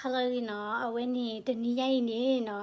Hello နီၤ, အဝဲန့ၣ် တနံၤညါအံၤန့ၣ်နီၤ,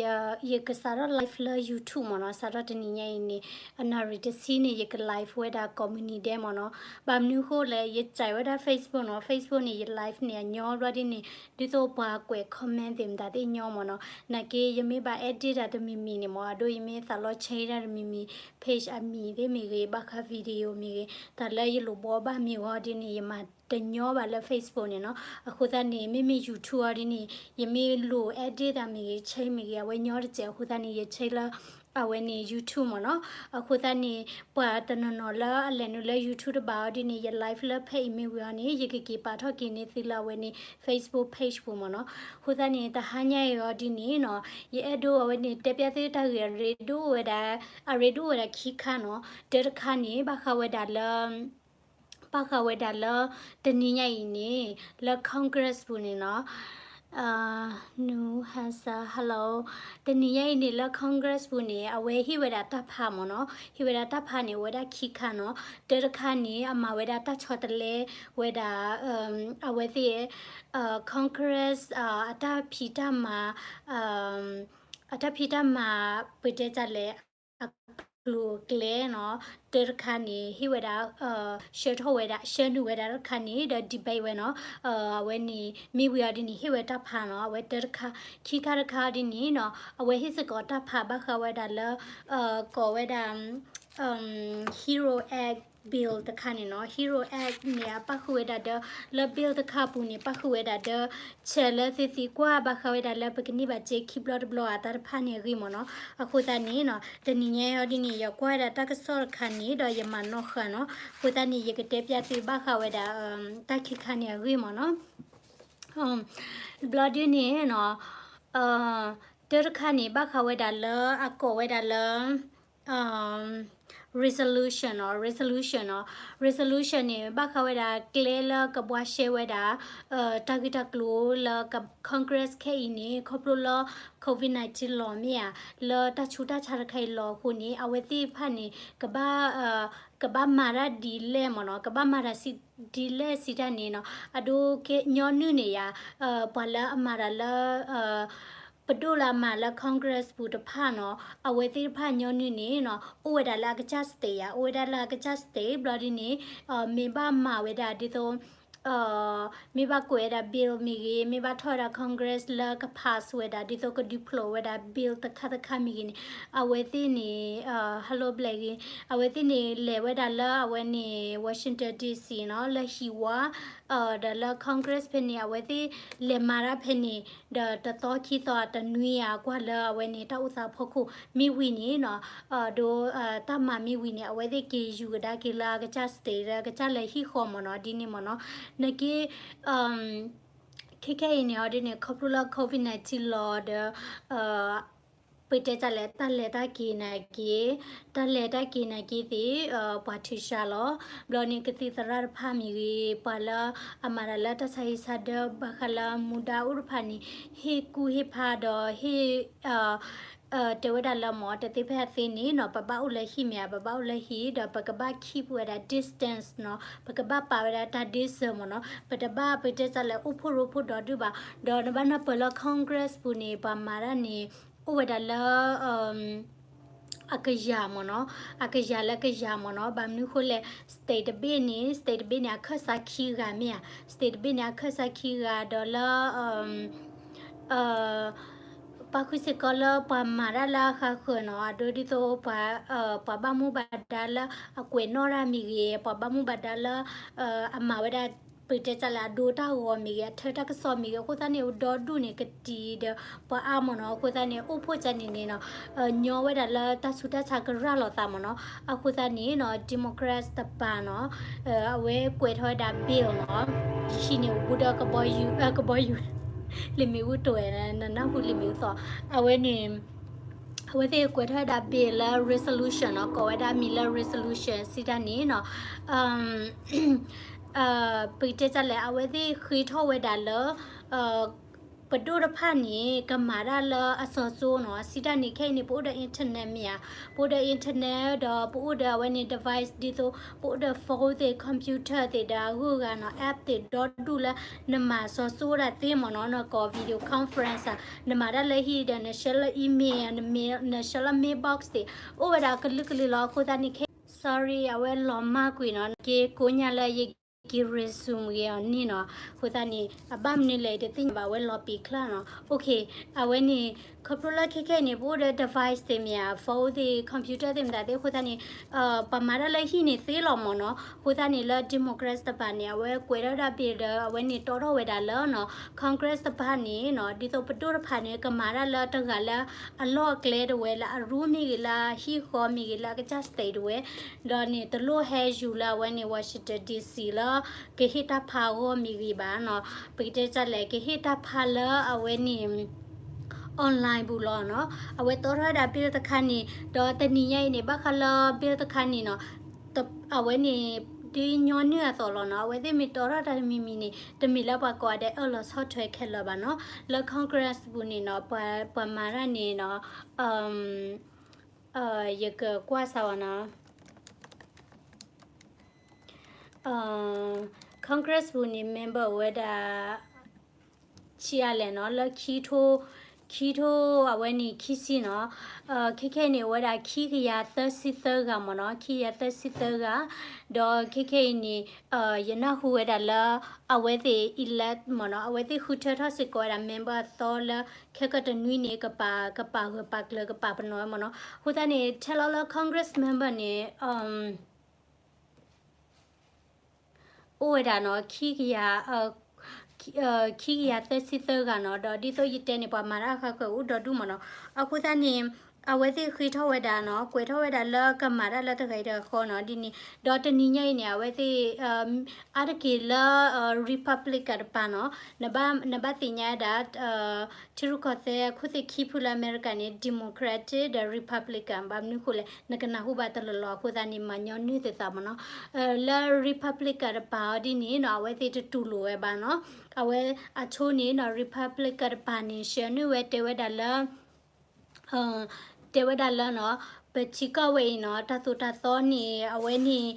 ယ, ယကစးထီၣ် live လၢ YouTube မ့ၢ်နီၤ, စးထီၣ်တနံၤညါအံၤန့ၣ် အနၣ်ရံၣ်တဆံန့ၣ် ယက live ဝဲဒၣ်ကိးမုၢ်နံၤဒဲး မ့ၢ်နီၤ. ဘၣ်မနုၤဃိလဲၣ်, ယကဲဝဲဒၣ် Facebook နီၤ, Facebook န့ၣ် ယ live န့ၣ် အညီဘျီဒ်န့ၣ် ဒ်သိးပှၤကွဲး comment သ့ၣ်မတၤသ့ၣ်ညီ မ့ၢ်နီၤ. နာ်က့ ယမ့ၢ်ဘၣ် edit တၢ်တမံၤမံၤန့ၣ်မ့ၢ်, အဒိ ယမ့ၢ်သးလီ change တၢ်တမံၤမံၤ, page အမံၤသ့ၣ်မ့ၢ်ဂ့ၤ, ဘၣ်ဃး video မ့ၢ်ဂ့ၤ, တၢ်လၢယလိၣ်ဘှီဘၣ်မ့ၢ်ဂ့ၤဒ်န့ၣ် ယမၤတညီဘၣ်လၢ Facebook န့ၣ်နီၤ. အဃိသတးန့ၣ် မ့မ့ၢ် YouTube အီၤဒ်န့ၣ် ယမ့ၢ်လိၣ် edit တၢ်မ့ၢ်ဂ့ၤ, change မ့ၢ်ဂ့ၤ, အဝဲညီတစဲး. အဃိသတးန့ၣ် ယ change လၢ အဝဲန့ၣ် YouTube မ့ၢ်နီၤ. အဃိသတးန့ၣ် ပှၤတနီၤနီၤလၢအလဲၤနုာ်လၢ YouTube တဘၣ်အီၤဒ်န့ၣ် ယ live လၢဖဲအံၤမ့ၢ်ဝံၤအီၤန့ၣ် ယကက့ၤပာ်ထီၣ်က့ၤန့ၢ်သုလၢအဝဲန့ၣ် Facebook page ပူၤ မ့ၢ်နီၤ. အဃိသတးန့ၣ် တဟါညါအံၤအီၤဒ်န့ၣ်နီၤ, ယအဲၣ်ဒိးအဝဲန့ၣ် တဲပျးသုတၢ်ဂ့ၢ်အရ့ဒိၣ်ဝဲဒၣ်, အရ့ဒိၣ်ဝဲဒၣ်ခံခါနီၤ. တၢတခါန့ၣ် ဘၣ်ဃးဝဲဒၣ်လၢ ဘၣ်ဃးဝဲဒၣ်လၢ တနံၤညါအံၤန့ၣ် လၢ Congress ပူၤန့ၣ်နီၤ, New Hampshire, hello, တနံၤညါအံၤန့ၣ် လၢ Congress ပူၤန့ၣ် အဝဲဟ့ၣ်ဝဲဒၣ်တၢ်ဖး မ့ၢ်နီၤ. ဟ့ၣ်ဝဲဒၣ်တၢ်ဖးန့ၣ် အိၣ်ဝဲဒၣ်ခံခါနီၤ. တၢတခါန့ၣ် အမၤဝဲဒၣ်တၢ်ဆီတလဲဝဲဒၣ် အဝဲသ့ၣ် Congress အတၢ်ဖံးတၢ်မၤ, အတၢ်ဖံးတၢ်မၤ ပတဲတၢ်လဲၣ် အကျိၤအကျဲနီၤ. တၢတခါန့ၣ် ဟ့ၣ်ဝဲဒၣ် ဆှၢထီၣ်ဝဲဒၣ်, ဆှၢနုာ်ဝဲဒၣ်တခါန့ၣ်ဒီး debate ဝဲနီၤ. အဝဲန့ၣ် မ့ၢ်ဝံၤအီၤဒ်န့ၣ် ဟ့ၣ်ဝဲတၢ်ဖးနီၤ. အဝဲတၢတခါ, ခံခါတခါအီၤဒ်န့ၣ်နီၤ, အဝဲဟ့ၣ်စ့ၢ်ကီးတၢ်ဖးဘၣ်ဃးဝဲဒၣ်လၢ ကိးဝဲဒၣ် Hero Act bill တခါန့ၣ်နီၤ. Hero Act န့ၣ် အပၣ်ဃုာ်ဝဲဒၣ်ဒီး လၢ bill တခါအပူၤန့ၣ် ပၣ်ဃုာ်ဝဲဒၣ်ဒီး ဆဲးလၢသုသံကွၢ်ဘၣ်ဃးဝဲဒၣ်လၢပကန့ၢ်ဘၣ်စ့ခံဘျီတဘျီအတၢ်တဖၣ်န့ၣ်အဂ့ၢ် မ့ၢ်နီၤ. အဃိသတးန့ၣ်နီၤ, တနံၤညါအီၤဒ်န့ၣ် ယကွၢ်ဝဲဒၣ်တၢ်ကစီၣ်တခါန့ၣ်ဒီး ယမၤနီၣ်ဃာ်နီၤ. အဃိသတးန့ၣ် ယကတဲပျးသုဘၣ်ဃးဝဲဒၣ် တၢ်ခံခါန့ၣ်အဂ့ၢ် မ့ၢ်နီၤ. ဘျီဒ်န့ၣ်နီၤ, တၢတခါန့ၣ် ဘၣ်ဃးဝဲဒၣ်လၢအကိးဝဲဒၣ်လၢ resolution နီၤ, resolution နီၤ. Resolution န့ၣ် ဘၣ်ဃးဝဲဒၣ်ကျဲလၢကဘှါရှဲဝဲဒၣ် တၢ်ဂ့ၢ်တၢ်ကျိၤလၢ Congress ခဲအံၤန့ၣ် ခီဖျိလၢ COVID nineteen လီၤမ့ၢ်ဧါ, လၢတၢ်ဆူးတၢ်ဆါတခါအံၤလီၤအဃိန့ၣ် အဝဲသ့ၣ်တဖၣ်န့ၣ် ကဘၣ် ကဘၣ်မၤတၢ်ဒ်လဲၣ် မ့ၢ်နီၤ, ကဘၣ်မၤတၢ်ဒ်လဲၣ်စံးတၢ်န့ၣ်နီၤ, အဒိကညီနုၢ်န့ၣ်ယါ, ပှၤလၢအမၤတၢ်လၢ ပဒိၣ်လၢအမၤလၢ Congress ပူၤတဖၣ်နီၤ, အဝဲသ့ၣ်တဖၣ်ညီနုၢ်န့ၣ်နီၤ အိၣ်ဝဲဒၣ်လၢအကစၢ် state ယါ, အိၣ်ဝဲဒၣ်လၢအကစၢ် state ဘျီဒ်န့ၣ် မ့ၢ်ဘၣ်မၤဝဲဒၣ်ဒ်သိး မ့ၢ်ဘၣ်ကွဲးဝဲဒၣ် bill မ့ၢ်ဂ့ၤ, မ့ၢ်ဘၣ်ထီၣ်ဝဲဒၣ် Congress လၢက pass ဝဲဒၣ် ဒ်သိးကဒုးဖျိးဝဲဒၣ် bill တခါတခါမ့ၢ်ဂ့ၤန့ၣ်, အဝဲသ့ၣ်န့ၣ် hello ဘျဲၣ်ဂ့ၤ, အဝဲသ့ၣ်န့ၣ် လဲၤဝဲဒၣ်လၢအဝဲန့ၣ် Washington D C နီၤ, လၢဟံၣ်ဝါ ဒီးလၢ Congress ဖဲန့ၣ် အဝဲသ့ၣ်လဲၤမၤတၢ်ဖဲန့ၣ် ဒီးတသီခံသီအတနွံဧါ ကွၢ်လၢအဝဲန့ၣ် တၢ်အိၣ်သးဖီခိၣ်မ့ၢ်ဝံၤန့ၣ်နီၤ, ဒီးတၢ်မၤမ့ၢ်ဝံၤန့ၣ် အဝဲသ့ၣ်က့ၤယူၤကဒါက့ၤလၢအကစၢ် state ဒီးကစၢ်လၢဟံၣ်ဃီမ့ၢ်နီၤ, ဒ်န့ၣ်မ့ၢ်နီၤ, နာ်က့ ခဲခဲအံၤန့ၣ် အီၤဒ်န့ၣ် ခီဖျိလၢ COVID nineteen လီၤဒီး ပတဲတၢ်လဲၣ် တၢ်လဲၤတၢ်က့ၤနာ်က့, တၢ်လဲၤတၢ်က့ၤနာ်က့သ့ၣ် ပှၤထုးစှၤလီၤ. ဘျီန့ၣ် ကသံၣ်သရၣ်တဖၣ်မ့ၢ်ဂ့ၤ, ပှၤလၢအမၤတၢ်လၢတၢ်ဆါဟံၣ်ဆါဒၢ ဘၣ်ဃးလၢမူဒါအိၣ်တဖၣ်န့ၣ် ဟ့ၣ်ကူၣ်ဟ့ၣ်ဖးဒီးဟ့ၣ် တဲဝဲဒၣ်လၢမ့ၢ် တသ့ဖဲအသ့န့ၣ်နီၤ, ပဘၣ်အိၣ်လၢဟံၣ်မ့ၢ်ဧါ, ပဘၣ်အိၣ်လၢဟံၣ် ဒီးပကဘၣ် keep ဝဲဒၣ် distance နီၤ, ပကဘၣ်ပာ်ဝဲဒၣ်တၢ် distance မ့ၢ်နီၤ, ပတဘၣ်ပတဲတၢ်လဲၣ် အိၣ်ဖှိၣ်ရိဖှိၣ်ဒီဒူၣ်ဘၣ်. ဒီးနဘၣ်နၢ်ပၢၢ်လၢ Congress ပူၤန့ၣ် ပှၤမၤတၢ်န့ၣ် အိၣ်ဝဲဒၣ်လၢ အကယၤမ့ၢ်နီၤ, အကယၤလၢကယၤမ့ၢ်နီၤ, ဘၣ်မနုၤဃိလဲၣ် state တဘ့ၣ်န့ၣ် state တဘ့ၣ်န့ၣ် အခၢၣ်စးခံဂၤမ့ၢ်ဧါ, state တဘ့ၣ်န့ၣ် အခၢၣ်စးခံဂၤဒီးလၢ ပာ်ဃုာ်စ့ၢ်ကီးလၢပှၤမၤတၢ်လၢအဃၣ်ဃၢၤနီၤ, အဒိဒ်သိး ပှၤဘၣ်မူဘၣ်ဒါလၢအကွဲးနီၣ်တၢ်မ့ၢ်ဂ့ၤ, ပှၤဘၣ်မူဘၣ်ဒါလၢ အမၤဝဲဒၣ် ပတဲတၢ်လဲၣ် အဒိတၢ်ဂီၤမ့ၢ်ဂ့ၤ, အထၢတၢ်ကစီၣ်မ့ၢ်ဂ့ၤ, အဃိသတးန့ၣ် ဒီဒူၣ်န့ၣ် ကတံၤဒီးပှၤအါမ့ၢ်နီၤ, အဃိသတးန့ၣ် အိၣ်ဖှိၣ်ကန့ၣ်န့ၣ်နီၤ, ညီဝဲဒၣ်လၢတၢ်ဆူးတၢ်ဆါကရၢ်လိာ်သးမ့ၢ်နီၤ, အဃိသတးန့ၣ်နီၤ Democrats တပၤနီၤ အဝဲကွဲးထီၣ်ဝဲဒၣ် bill နီၤ, ယဟံးန့ၢ်အိၣ်ဘူးဒီးကဘီယူၤ, ကဘီယူၤ, လံာ်မ့ၣ်အူတဝဲ, နနၢ်ဟူလံာ်မ့ၣ်အူသီ, အဝဲန့ၣ် အဝဲသ့ၣ်ကွဲးထီၣ်ဝဲဒၣ် bill လၢ resolution နီၤ, ကိးဝဲဒၣ်မံၤလၢ resolution စံးတၢ်န့ၣ်နီၤ, ပတဲတၢ်လဲၣ် အဝဲသ့ၣ်ဃ့ထီၣ်ဝဲဒၣ်လၢ ပဒိၣ်တဖၣ်န့ၣ် ကမၤတၢ်လၢအစီၤစိနီၤ, စံးတၢ်န့ၣ် ခဲအံၤန့ၣ် ပအိၣ်ဒီး internet မ့ၢ်ဧါ, ပအိၣ်ဒီး internet ဒီးပအိၣ်ဒီးအဝဲန့ၣ် device ဒ်သိး ပအိၣ်ဒီး phone သ့ၣ် computer သ့ၣ်ဒီးအဂုၤအဂၤနီၤ, app သ့ၣ်ဒီဒူၣ်လၢ နမၤစီၤစိဒၣ်သ့မ့ၢ်နီၤ, နကိး video conference ဧါ, နမၤတၢ်လၢဟံၣ်ဒီး နဆှၢလၢ email ဧါ, နမ့ၢ် နဆှၢလၢ mailbox သ့ၣ် အိၣ်ဝဲဒၣ်ကလုာ်ကလုာ်လီၤ. အဃိသတးန့ၣ်ခဲ sorry အဝဲလီၤမၢ်ကွံာ်နီၤ, က့ကိညၢ်လၢယ က့ၤ resume ဂ့ၤအီၤန့ၣ်နီၤ. အဃိသတးန့ၣ် အဘၣ်မနုၤလဲၣ် ယတသ့ၣ်ညါဘၣ် အဝဲလီၤပံာ်ချၢနီၤ. Okay, အဝဲန့ၣ် ခီဖျိလၢခဲခဲအံၤန့ၣ် ပအိၣ်ဒီး device သ့ၣ်မ့ၢ်ဧါ, phone သ့ၣ် computer သ့ၣ်မတၤသ့ၣ် အဃိသတးန့ၣ် ပှၤမၤတၢ်လၢဟံၣ်န့ၣ်သ့လီၤမ့ၢ်နီၤ. အဃိသတးန့ၣ်လၢ Democrats တပၤန့ၣ် အဝဲကွဲးထီၣ်ဒၣ် bill ဒီး အဝဲန့ၣ်တီထီၣ်ဝဲဒၣ်လၢနီၤ Congress တပၤန့ၣ်နီၤ, ဒ်သိးပဒိၣ်တဖၣ်န့ၣ် ကမၤတၢ်လၢတဂၤလၢအလီၢ်အကျဲတဝဲ လၢအရူမ့ၢ်ဂ့ၤ လၢအဟံၣ်ဃီမ့ၢ်ဂ့ၤ လၢအကစၢ် state တဝဲ ဒီးန့ၣ် တလိၣ်ဟဲယူၤလၢအဝဲန့ၣ် Washington D C လၢကဟ့ၣ်တၢ်ဖးအဂီၢ်မ့ၢ်ဂ့ၤဘၣ်နီၤ. ပကတဲဒ်လဲၣ် ကဟ့ၣ်တၢ်ဖးလၢအဝဲန့ၣ် online ပူၤလီၤနီၤ. အဝဲတီထီၣ်ဝဲဒၣ် bill တခါန့ၣ် ဒီးတနံၤညါအံၤန့ၣ် ဘၣ်ဃးလၢ bill တခါန့ၣ်နီၤ, အဝဲန့ၣ် ဒ်ညီနုၢ်အသိးလီၤနီၤ. အဝဲသ့ၣ်မ့ၢ်တီထီၣ်တၢ်တမံၤမံၤန့ၣ် တမ့ၢ်လၢပှၤကိးဂၤဒဲးအၢၣ်လီၤဆီၣ်ထွဲခဲလၢာ်ဘၣ်နီၤ. လၢ Congress ပူၤန့ၣ်နီၤ ပှၤ ပှၤမၤတၢ်န့ၣ်နီၤ ယကကွၢ်စၢ်ဝဲနီၤ, Congress ပူၤန့ၣ် member အိၣ်ဝဲဒၣ် ဆံးအါလဲၣ်နီၤ လၢခံထိ, ခံထိအဝဲန့ၣ်ခံဆံနီၤ, ခဲခဲအံၤန့ၣ် အိၣ်ဝဲဒၣ်ခံကယၤသၢဆံသၢဂၤမ့ၢ်နီၤ, ခံကယၤသၢဆံသၢဂၤ, ဒီးခဲခဲအံၤန့ၣ် ယနၢ်ဟူဝဲဒၣ်လၢ အဝဲသ့ၣ် elect မ့ၢ်နီၤ, အဝဲသ့ၣ်ဃုထၢထီၣ်စ့ၢ်ကီးဝဲဒၣ် member အသီလၢ ခဲကတနွံန့ၣ် ကပာ် ကပာ်ဂၢၢ်ပာ်ကျၢၤ ကပာ်ပနီၣ်ဝဲမ့ၢ်နီၤ. အဃိသတးန့ၣ် ထဲလီၤလၢ Congress member န့ၣ် အိၣ်ဝဲဒၣ်နီၤ ခံကယၤ ခံကယၤသၢဆံသၢဂၤနီၤ, ဒီးဒ်သိးယတဲန့ၣ် ပှၤမၤတၢ်အဃၢဃၢၤအိၣ်ဒီဒူၣ်မ့ၢ်နီၤ. အဃိသတးန့ၣ် အဝဲသ့ၣ်ဃ့ထီၣ်ဝဲဒၣ်နီၤ, ကွဲးထီၣ်ဝဲဒၣ်လၢကမၤတၢ်လၢတဂၤအံၤတဂၤဃီနီၤ, ဒ်န့ၣ် ဒီးတနံၤညါအံၤန့ၣ် အဝဲသ့ၣ် အါတက့ၢ်လၢ Republican တပၤနီၤ, နဘၣ်သ့ၣ်ညါဒၣ် ထံရူၢ်ကီၢ်သဲးခိၣ်သ့ၣ်ခံဖုလၢအမဲရကၤန့ၣ် Democrat ဒီး Republican ဘၣ်မနုၤဃိလဲၣ် နကနၢ်ဟူဘၣ်တလီၢ်လီၢ်အဃိသတးန့ၣ် မၤညီနုၢ်သ့ၣ်သးမ့ၢ်နီၤ. လၢ Republican တပၤအီၤဒ်န့ၣ်နီၤ အဝဲသ့ၣ်တတူၢ်လိာ်ဝဲဘၣ်နီၤ, အဝဲအဆိန့ၣ်နီၤ Republican တပၤန့ၣ် ဆှၢနုာ်ဝဲတဲဝဲဒၣ်လၢ တဲဝဲဒၣ်လၢနီၤ ပထံကီၢ်ဝဲအံၤနီၤ တၢ်သိၣ်တၢ်သီန့ၣ် အဝဲန့ၣ်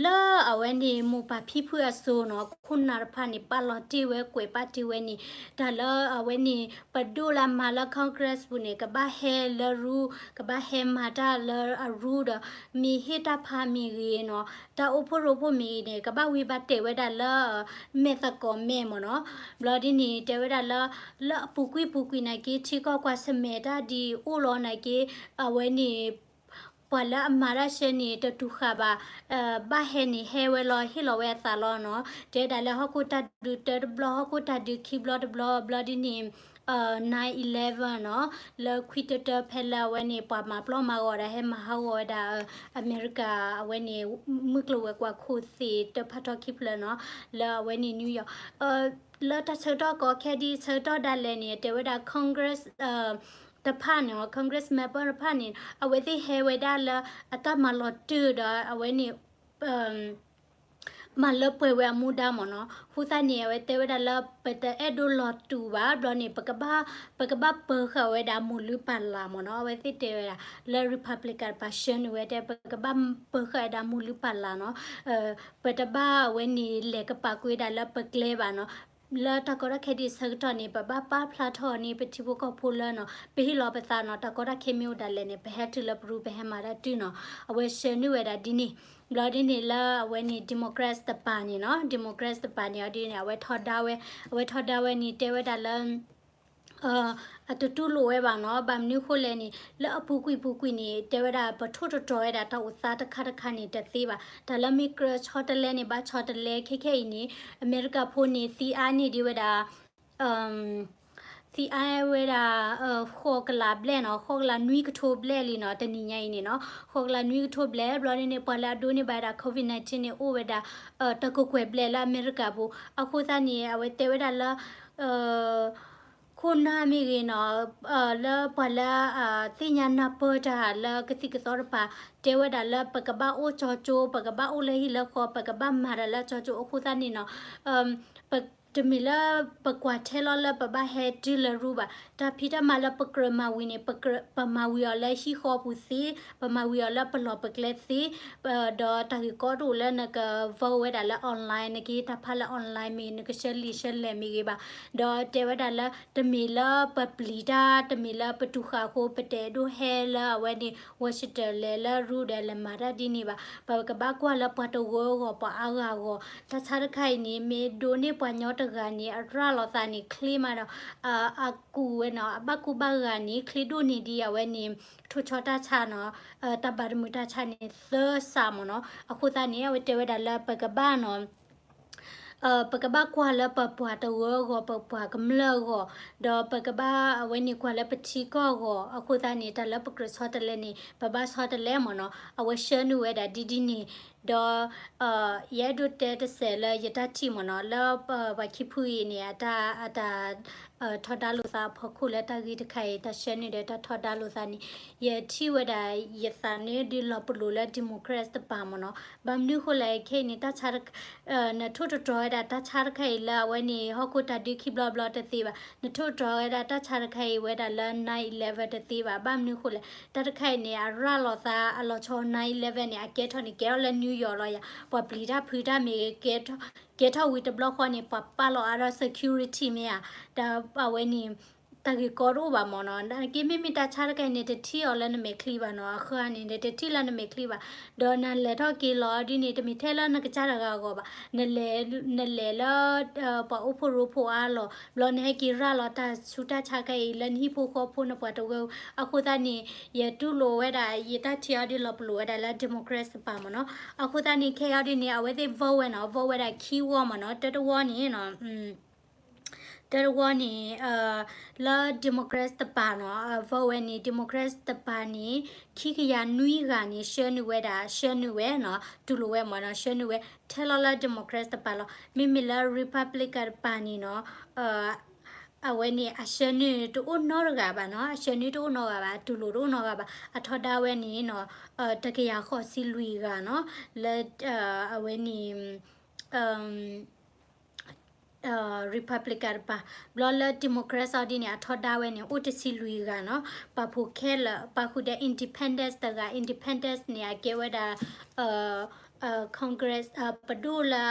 လၢအဝဲန့ၣ်မိၢ်ပၢ်ဖံဖုအစိၤနီၤ ခိၣ်နၢ်တဖၣ်န့ၣ် ပာ်လီၤတ့ၢ်ဝဲ ကွဲးပာ်တ့ၢ်ဝဲန့ၣ် တၢ်လၢအဝဲန့ၣ် ပဒိၣ်လၢအမၤလၢ Congress ပူၤန့ၣ် ကဘၣ်ဟဲလၢရူ ကဘၣ်ဟဲမၤတၢ်လၢအရူဒီး မ့ၢ်ဟ့ၣ်တၢ်ဖးမ့ၢ်ဂ့ၤနီၤ တၢ်အိၣ်ဖှိၣ်ရိဖှိၣ်မ့ၢ်ဂ့ၤန့ၣ် ကဘၣ်ဝံဘၣ်တဲာ်ဝဲဒၣ်လၢ မဲာ်သကိးမဲာ်မ့ၢ်နီၤ. ဘျီဒ်န့ၣ် တဲဝဲဒၣ်လၢ လၢအပူၤကွံာ်ပူၤကွံာ်နာ်က့ ထံကီၢ်ကွၢ်ဆၢၣ်မဲာ်တၢ်ဒ်အံၤအိၣ်လီၤနာ်က့ အဝဲန့ၣ် ပှၤလၢအမၤတၢ်ဆှၢန့ၣ် တတူၢ်ဃာ်ဘၣ် ဘၣ်ဟဲန့ၣ် ဟဲဝဲလီၤ ဟ့ၣ်လီၤဝဲအသးလီၤနီၤ. တဲဒၣ်လၢဟီၣ်ခိၣ်တၢ်ဒုးတၢတဘျီ ဟီၣ်ခိၣ်တၢ်ဒုးခံဘျီတဘျီ ဘျီဒ်န့ၣ် nine eleven နီၤ လၢခွံတၢတၢဖဲလၢအဝဲန့ၣ် ပှၤမၤပျီမၤဂီၤဒၣ် ဟဲမၤဟးဂီၤဝဲဒၣ် အမဲရကၤ အဝဲန့ၣ် မုၢ်ကျိၤဝဲၤကွာ်ခိၣ်သ့ၣ်တဖၣ်ထီၣ်ခံဖျၢၣ်နီၤ လၢအဝဲန့ၣ် New York လၢတၢ်ဆၢကတီၢ်ကီခဲဒ်ဆၢကတီၢ်ဒၣ်လဲာ်န့ၣ် တဲဝဲဒၣ် Congress တဖၣ်န့ၣ် Congress member တဖၣ်န့ၣ် အဝဲသ့ၣ်ဟဲဝဲဒၣ်လၢအတၢ်မၤလီၤတၢၢ်ဒီး အဝဲန့ၣ် မၤလၢပှဲၤဝဲအမူဒါမ့ၢ်နီၤ. အဃိသတးန့ၣ် အဝဲတဲဝဲဒၣ်လၢ ပတအဲၣ်ဒိးလီၤတူာ်ဘၣ် ဘျီန့ၣ် ပကဘၣ် ပကဘၣ်ပၢၤဃာ်ဝဲဒၣ်မိၢ်လုၢ်ပၢ်လၢ်မ့ၢ်နီၤ. အဝဲသ့ၣ်တဲဝဲဒၣ် လၢ Republican တပၤဆှၢနုာ်ဝဲတဲ ပကဘၣ်ပၢၤဃာ်ဝဲဒၣ်မိၢ်လုၢ်ပၢ်လၢ်နီၤ. ပတဘၣ်အဝဲန့ၣ်လဲၤကပာ်ကွံာ်ဝဲဒၣ်လၢပကျဲဘၣ်နီၤ. လၢတၢ်ကီတၢ်ခဲဒ်ဆၢကတီၢ်န့ၣ် ပဘၣ်ပာ်ဖျါထီၣ်န့ၢ်ပထံဖိကီၢ်ဖိလၢနီၤ ပဟ့ၣ်လီၤပသးနီၤ တၢ်ကီတၢ်ခဲမ့ၢ်အိၣ်ဒၣ်လဲာ်န့ၣ် ပဟဲတုၤလၢပရူ ပဟဲမၤတၢ်တုၤနီၤ. အဝဲဆှၢနုာ်ဝဲဒၣ်ဒ်န့ၣ် ဘျီဒ်န့ၣ်လၢအဝဲန့ၣ် Democrats တပၤန့ၣ်နီၤ Democrats တပၤန့ၣ် အီၤဒ်န့ၣ် အဝဲထီဒါဝဲ အဝဲထီဒါဝဲန့ၣ် တဲဝဲဒၣ်လၢ အတတူၢ်လိာ်ဝဲဘၣ်နီၤ. ဘၣ်မနုၤဃိလဲၣ်န့ၣ် လၢအပူၤကွံာ်ပူၤကွံာ်န့ၣ် တဲဝဲဒၣ် ပထိၣ်တတြီၤဝဲဒၣ်တၢ်အိၣ်သးတခါတခါန့ၣ် တသ့ဘၣ်. တၢ်လၢမ့ၢ်ကြၢးဆီတလဲန့ၣ် ဘၣ်ဆီတလဲ ခဲခဲအံၤန့ၣ် အမဲရကၤဖိန့ၣ် သံအါန့ၢ်ဒံးဝဲဒၣ် သံအါဝဲဒၣ် ဃိးကလးဘျဲၣ်နီၤ ဃိးကလးနွံကထိဘျဲၣ်လံနီၤ တနံၤညါအံၤန့ၣ်နီၤ ဃိးကလးနွံကထိဘျဲၣ် ဘျီဒ်န့ၣ် ပှၤလၢအဒိးန့ၢ်ဘၣ်ဝဲဒၣ် COVID nineteen န့ၣ် အိၣ်ဝဲဒၣ် တကကွဲၢ်ဘျဲၣ်လၢအမဲရကၤပူၤ အဃိသတးန့ၣ် အဝဲတဲဝဲဒၣ်လၢ ခိၣ်နၢ်မ့ၢ်ဂ့ၤနီၤ လၢပှၤလၢ သ့ၣ်ညါနၢ်ပၢၢ်တၢ်လၢကသံၣ်ကသီတပၤ တဲဝဲဒၣ်လၢပကဘၣ်အိၣ်ကၠီကၠိ ပကဘၣ်အိၣ်လၢဟံၣ်လၢဃီ ပကဘၣ်မၤတၢ်လၢကၠီကၠိ အဃိသတးန့ၣ်နီၤ ပ တမ့ၢ်လၢပကွၢ်ထဲလီၤလၢပဘၣ်ဟဲတုၤလၢရူဘၣ်. တၢ်ဖံးတၢ်မၤလၢပကြၢးမၤဝံၤန့ၣ် ပကြၢး ပမၤဝံၤအီၤလၢဟံၣ်ဃီပူၤသ့, ပမၤဝံၤအီၤလၢပလီၢ်ပကျဲသ့, ပ ဒီးတၢ်ဂ့ၢ်ကီတအိၣ်လၢနက vote ဝဲဒၣ်လၢ online, နကဟ့ၣ်တၢ်ဖးလၢ online မ့ၢ်ဂ့ၤ, နကဆှၢလံာ်ဆှၢလဲၢ်မ့ၢ်ဂ့ၤဘၣ်. ဒီးတဲဝဲဒၣ်လၢ တမ့ၢ်လၢပပျံၤတၢ်, တမ့ၢ်လၢပတူၢ်ဃာ်အဃိ ပတအဲၣ်ဒိးဟဲလၢအဝဲန့ၣ် Washington လဲၤလၢရူဒီးလဲၤမၤတၢ်ဒ်န့ၣ်ဘၣ်. ပကဘၣ်ကွၢ်လၢပှၤတဝၢအဂီၢ် ပှၤအါဂၤအဂီၢ်. တၢ်ဆါတခါအံၤန့ၣ် မ့ၢ်ဒိးန့ၢ်ပှၤညီတဂၤန့ၣ် အရၤလီၤသးန့ၣ် ချ့မးဒီး အကူၣ်ဝဲနီၤ, အဘၣ်ကူဘၣ်ဂာ်န့ၣ် ချ့ဒိၣ်န့ၢ်ဒံးအဝဲန့ၣ် ထိၣ်ဆီတၢ်ဆါနီၤ, တၢ်ဘၣ်တမုာ်တၢ်ဆါန့ၣ် သၢစးမ့ၢ်နီၤ. အဃိသတးန့ၣ် အဝဲတဲဝဲဒၣ်လၢပကဘၣ်နီၤ ပကဘၣ်ကွၢ်လၢပပှၤတဝၢအဂီၢ်, ပပှၤကမျၢၢ်အဂီၢ်, ဒီးပကဘၣ်အဝဲန့ၣ်ကွၢ်လၢပထံကီၢ်အဂီၢ်. အဃိသတးန့ၣ် တၢ်လၢပကြၢးဆီတလဲန့ၣ် ပဘၣ်ဆီတလဲမ့ၢ်နီၤ. အဝဲဆှၢနုာ်ဝဲဒၣ်ဒ်ဒ်န့ၣ်, ဒီး ယအဲၣ်ဒိးတဲတစဲးလၢယတၢ်ထံၣ်မ့ၢ်နီၤ, လၢပှၤခံဖုအံၤန့ၣ် အတၢ် အတၢ် ထီဒါလိာ်သးအဖီခိၣ်လၢတၢ်ဂ့ၢ်တခါအံၤ တၢ်ဆှၢနုာ်ဒီးတၢ်ထီဒါလိာ်သးန့ၣ် ယထံၣ်ဝဲဒၣ် ယသးန့ၣ်ဒုးလီၤပလိာ်လၢ Democrats တပၤမ့ၢ်နီၤ. ဘၣ်မနုၤဃိလဲၣ် ခဲအံၤန့ၣ် တၢ်ဆါ နထိၣ်တတြီၤဝဲဒၣ်တၢ်ဆါတခါအံၤလၢအဝဲန့ၣ် ဟီၣ်ခိၣ်တၢ်ဒုးခံဘျီဘျီတသ့ဘၣ်. နထိၣ်တတြီၤဝဲဒၣ်တၢ်ဆါတခါအံၤဝဲဒၣ်လၢ nine eleven တသ့ဘၣ်. ဘၣ်မနုၤဃိလဲၣ် တၢ်တခါအံၤန့ၣ် အရၤလီၤသးအလီၤဆီ nine eleven န့ၣ် အကဲထီၣ်န့ၣ် ကဲထီၣ်လၢ New York လီၤယၤ, ပှၤပျံၤတၢ်ဖုးတၢ်မ့ၢ်ဂ့ၤ ကဲထီၣ်ဝံၤတဘျီဃီန့ၣ် ပှၤပာ်လီၤအါထီၣ် security မ့ၢ်ဧါ, ဒီးအဝဲန့ၣ် တၢ်ဂ့ၢ်ကီတအိၣ်ဘၣ်မ့ၢ်နီၤ. နာ်က့မ့မ့ၢ်တၢ်ဆါတခါအံၤန့ၣ် တထံၣ်အီၤလၢနမဲာ်ချံဘၣ်နီၤ, အဃၢန့ၣ် တထံၣ်လၢနမဲာ်ချံဘၣ်. ဒီးနလဲၤထီၣ်က့ၤလီၤဒ်န့ၣ် တမ့ၢ်ထဲလၢနကစၢ်တဂၤအဂီၢ်ဘၣ်, နလဲၤလၢ ပှၤအိၣ်ဖှိၣ်ရိဖှိၣ်အါလီၢ်, ဘျီနဟဲက့ၤရၤလီၤတၢ်ဆူးတၢ်ဆါတခါအံၤ လၢနဟံၣ်ဖိဃီဖိနပှၤတဝၢ, အဃိသတးန့ၣ် ယတူၢ်လိာ်ဝဲဒၣ် ယတၢ်ထံၣ်အီၤဒ်လီၤပလိာ်ဝဲဒၣ်လၢ Democrats တပၤမ့ၢ်နီၤ. အဃိသတးန့ၣ် ခဲအံၤဒ်န့ၣ် အဝဲသ့ၣ် vote ဝဲနီၤ, vote ဝဲဒၣ်ခံဝီမ့ၢ်နီၤ, တၢတဝီန့ၣ်နီၤ တၢတဝီန့ၣ် လၢ Democrats တပၤနီၤ, vote ဝဲန့ၣ် Democrats တပၤန့ၣ် ခံကယၤနွံဂၤန့ၣ် ဆှၢနုာ်ဝဲဒၣ်, ဆှၢနုာ်ဝဲနီၤ, တူၢ်လိာ်ဝဲမ့ၢ်နီၤ, ဆှၢနုာ်ဝဲ ထဲလီၤလၢ Democrats တပၤလီၤ. မ့မ့ၢ်လၢ Republican တပၤန့ၣ်နီၤ အဝဲန့ၣ် အဆှၢနုာ်တအိၣ်နီတဂၤဘၣ်နီၤ, အဆှၢနုာ်တအိၣ်နီတဂၤဘၣ်, အတူၢ်လိာ်တအိၣ်နီတဂၤဘၣ်, အထီဒါဝဲန့ၣ်နီၤ တကယၤဃိးဆံလွံၢ်ဂၤနီၤ, လၢ အဝဲန့ၣ် Republican တပၤ, ဘျီလၢ Democrats အီၤဒ်န့ၣ် အထီဒါဝဲန့ၣ် အိၣ်တဆံလွံၢ်ဂၤနီၤ, ပာ်ဖှိၣ်ခဲလၢာ်, ပာ်ဃုာ်ဒီး Independents တဂၤ, Independents န့ၣ် အကဲဝဲဒၣ် Congress ပဒိၣ်လၢ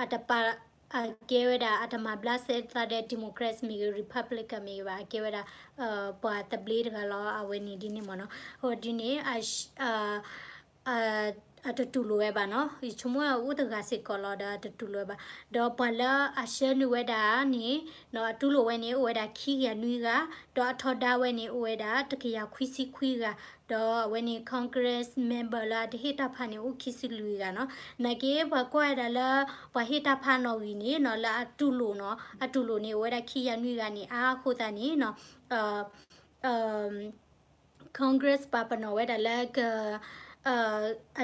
အတပာ်, အကဲဝဲဒၣ် အတမၤဘျါစဲသးဒီး Democrats မ့ၢ်ဂ့ၤ Republican မ့ၢ်ဂ့ၤဘၣ်, အကဲဝဲဒၣ် ပှၤသဘျ့တဂၤလီၤ, အဝဲန့ၣ်ဒ်န့ၣ်မ့ၢ်နီၤ, အဃိဒ်န့ၣ် အတတူၢ်လိာ်ဝဲဘၣ်နီၤ, ယဆိကမိၣ်အိၣ်တဂၤစ့ၢ်ကီးလီၤဒီး အတတူၢ်လိာ်ဝဲဘၣ်, ဒီးပှၤလၢအဆှၢနုာ်ဝဲဒၣ်န့ၣ် အတူၢ်လိာ်ဝဲန့ၣ် အိၣ်ဝဲဒၣ်ခံကယၤနွံဂၤ, ဒီးအထီဒါဝဲန့ၣ် အိၣ်ဝဲဒၣ်တကယၤခွံဆံခွံဂၤ, ဒီးအဝဲန့ၣ် Congress member လၢအတဟ့ၣ်တၢ်ဖးန့ၣ် အိၣ်ခံဆံလွံၢ်ဂၤနီၤ, နာ်က့ပှၤကွၢ်ဝဲဒၣ်လၢ ပှၤဟ့ၣ်တၢ်ဖးနီၣ်ဂံၢ်န့ၣ်နီၤ လၢအတူၢ်လိာ်နီၤ, အတူၢ်လိာ်န့ၣ် အိၣ်ဝဲဒၣ်ခံကယၤနွံဂၤန့ၣ် အါအဃိသတးန့ၣ်နီၤ Congress ပာ်ပနီၣ်ဝဲဒၣ်လၢက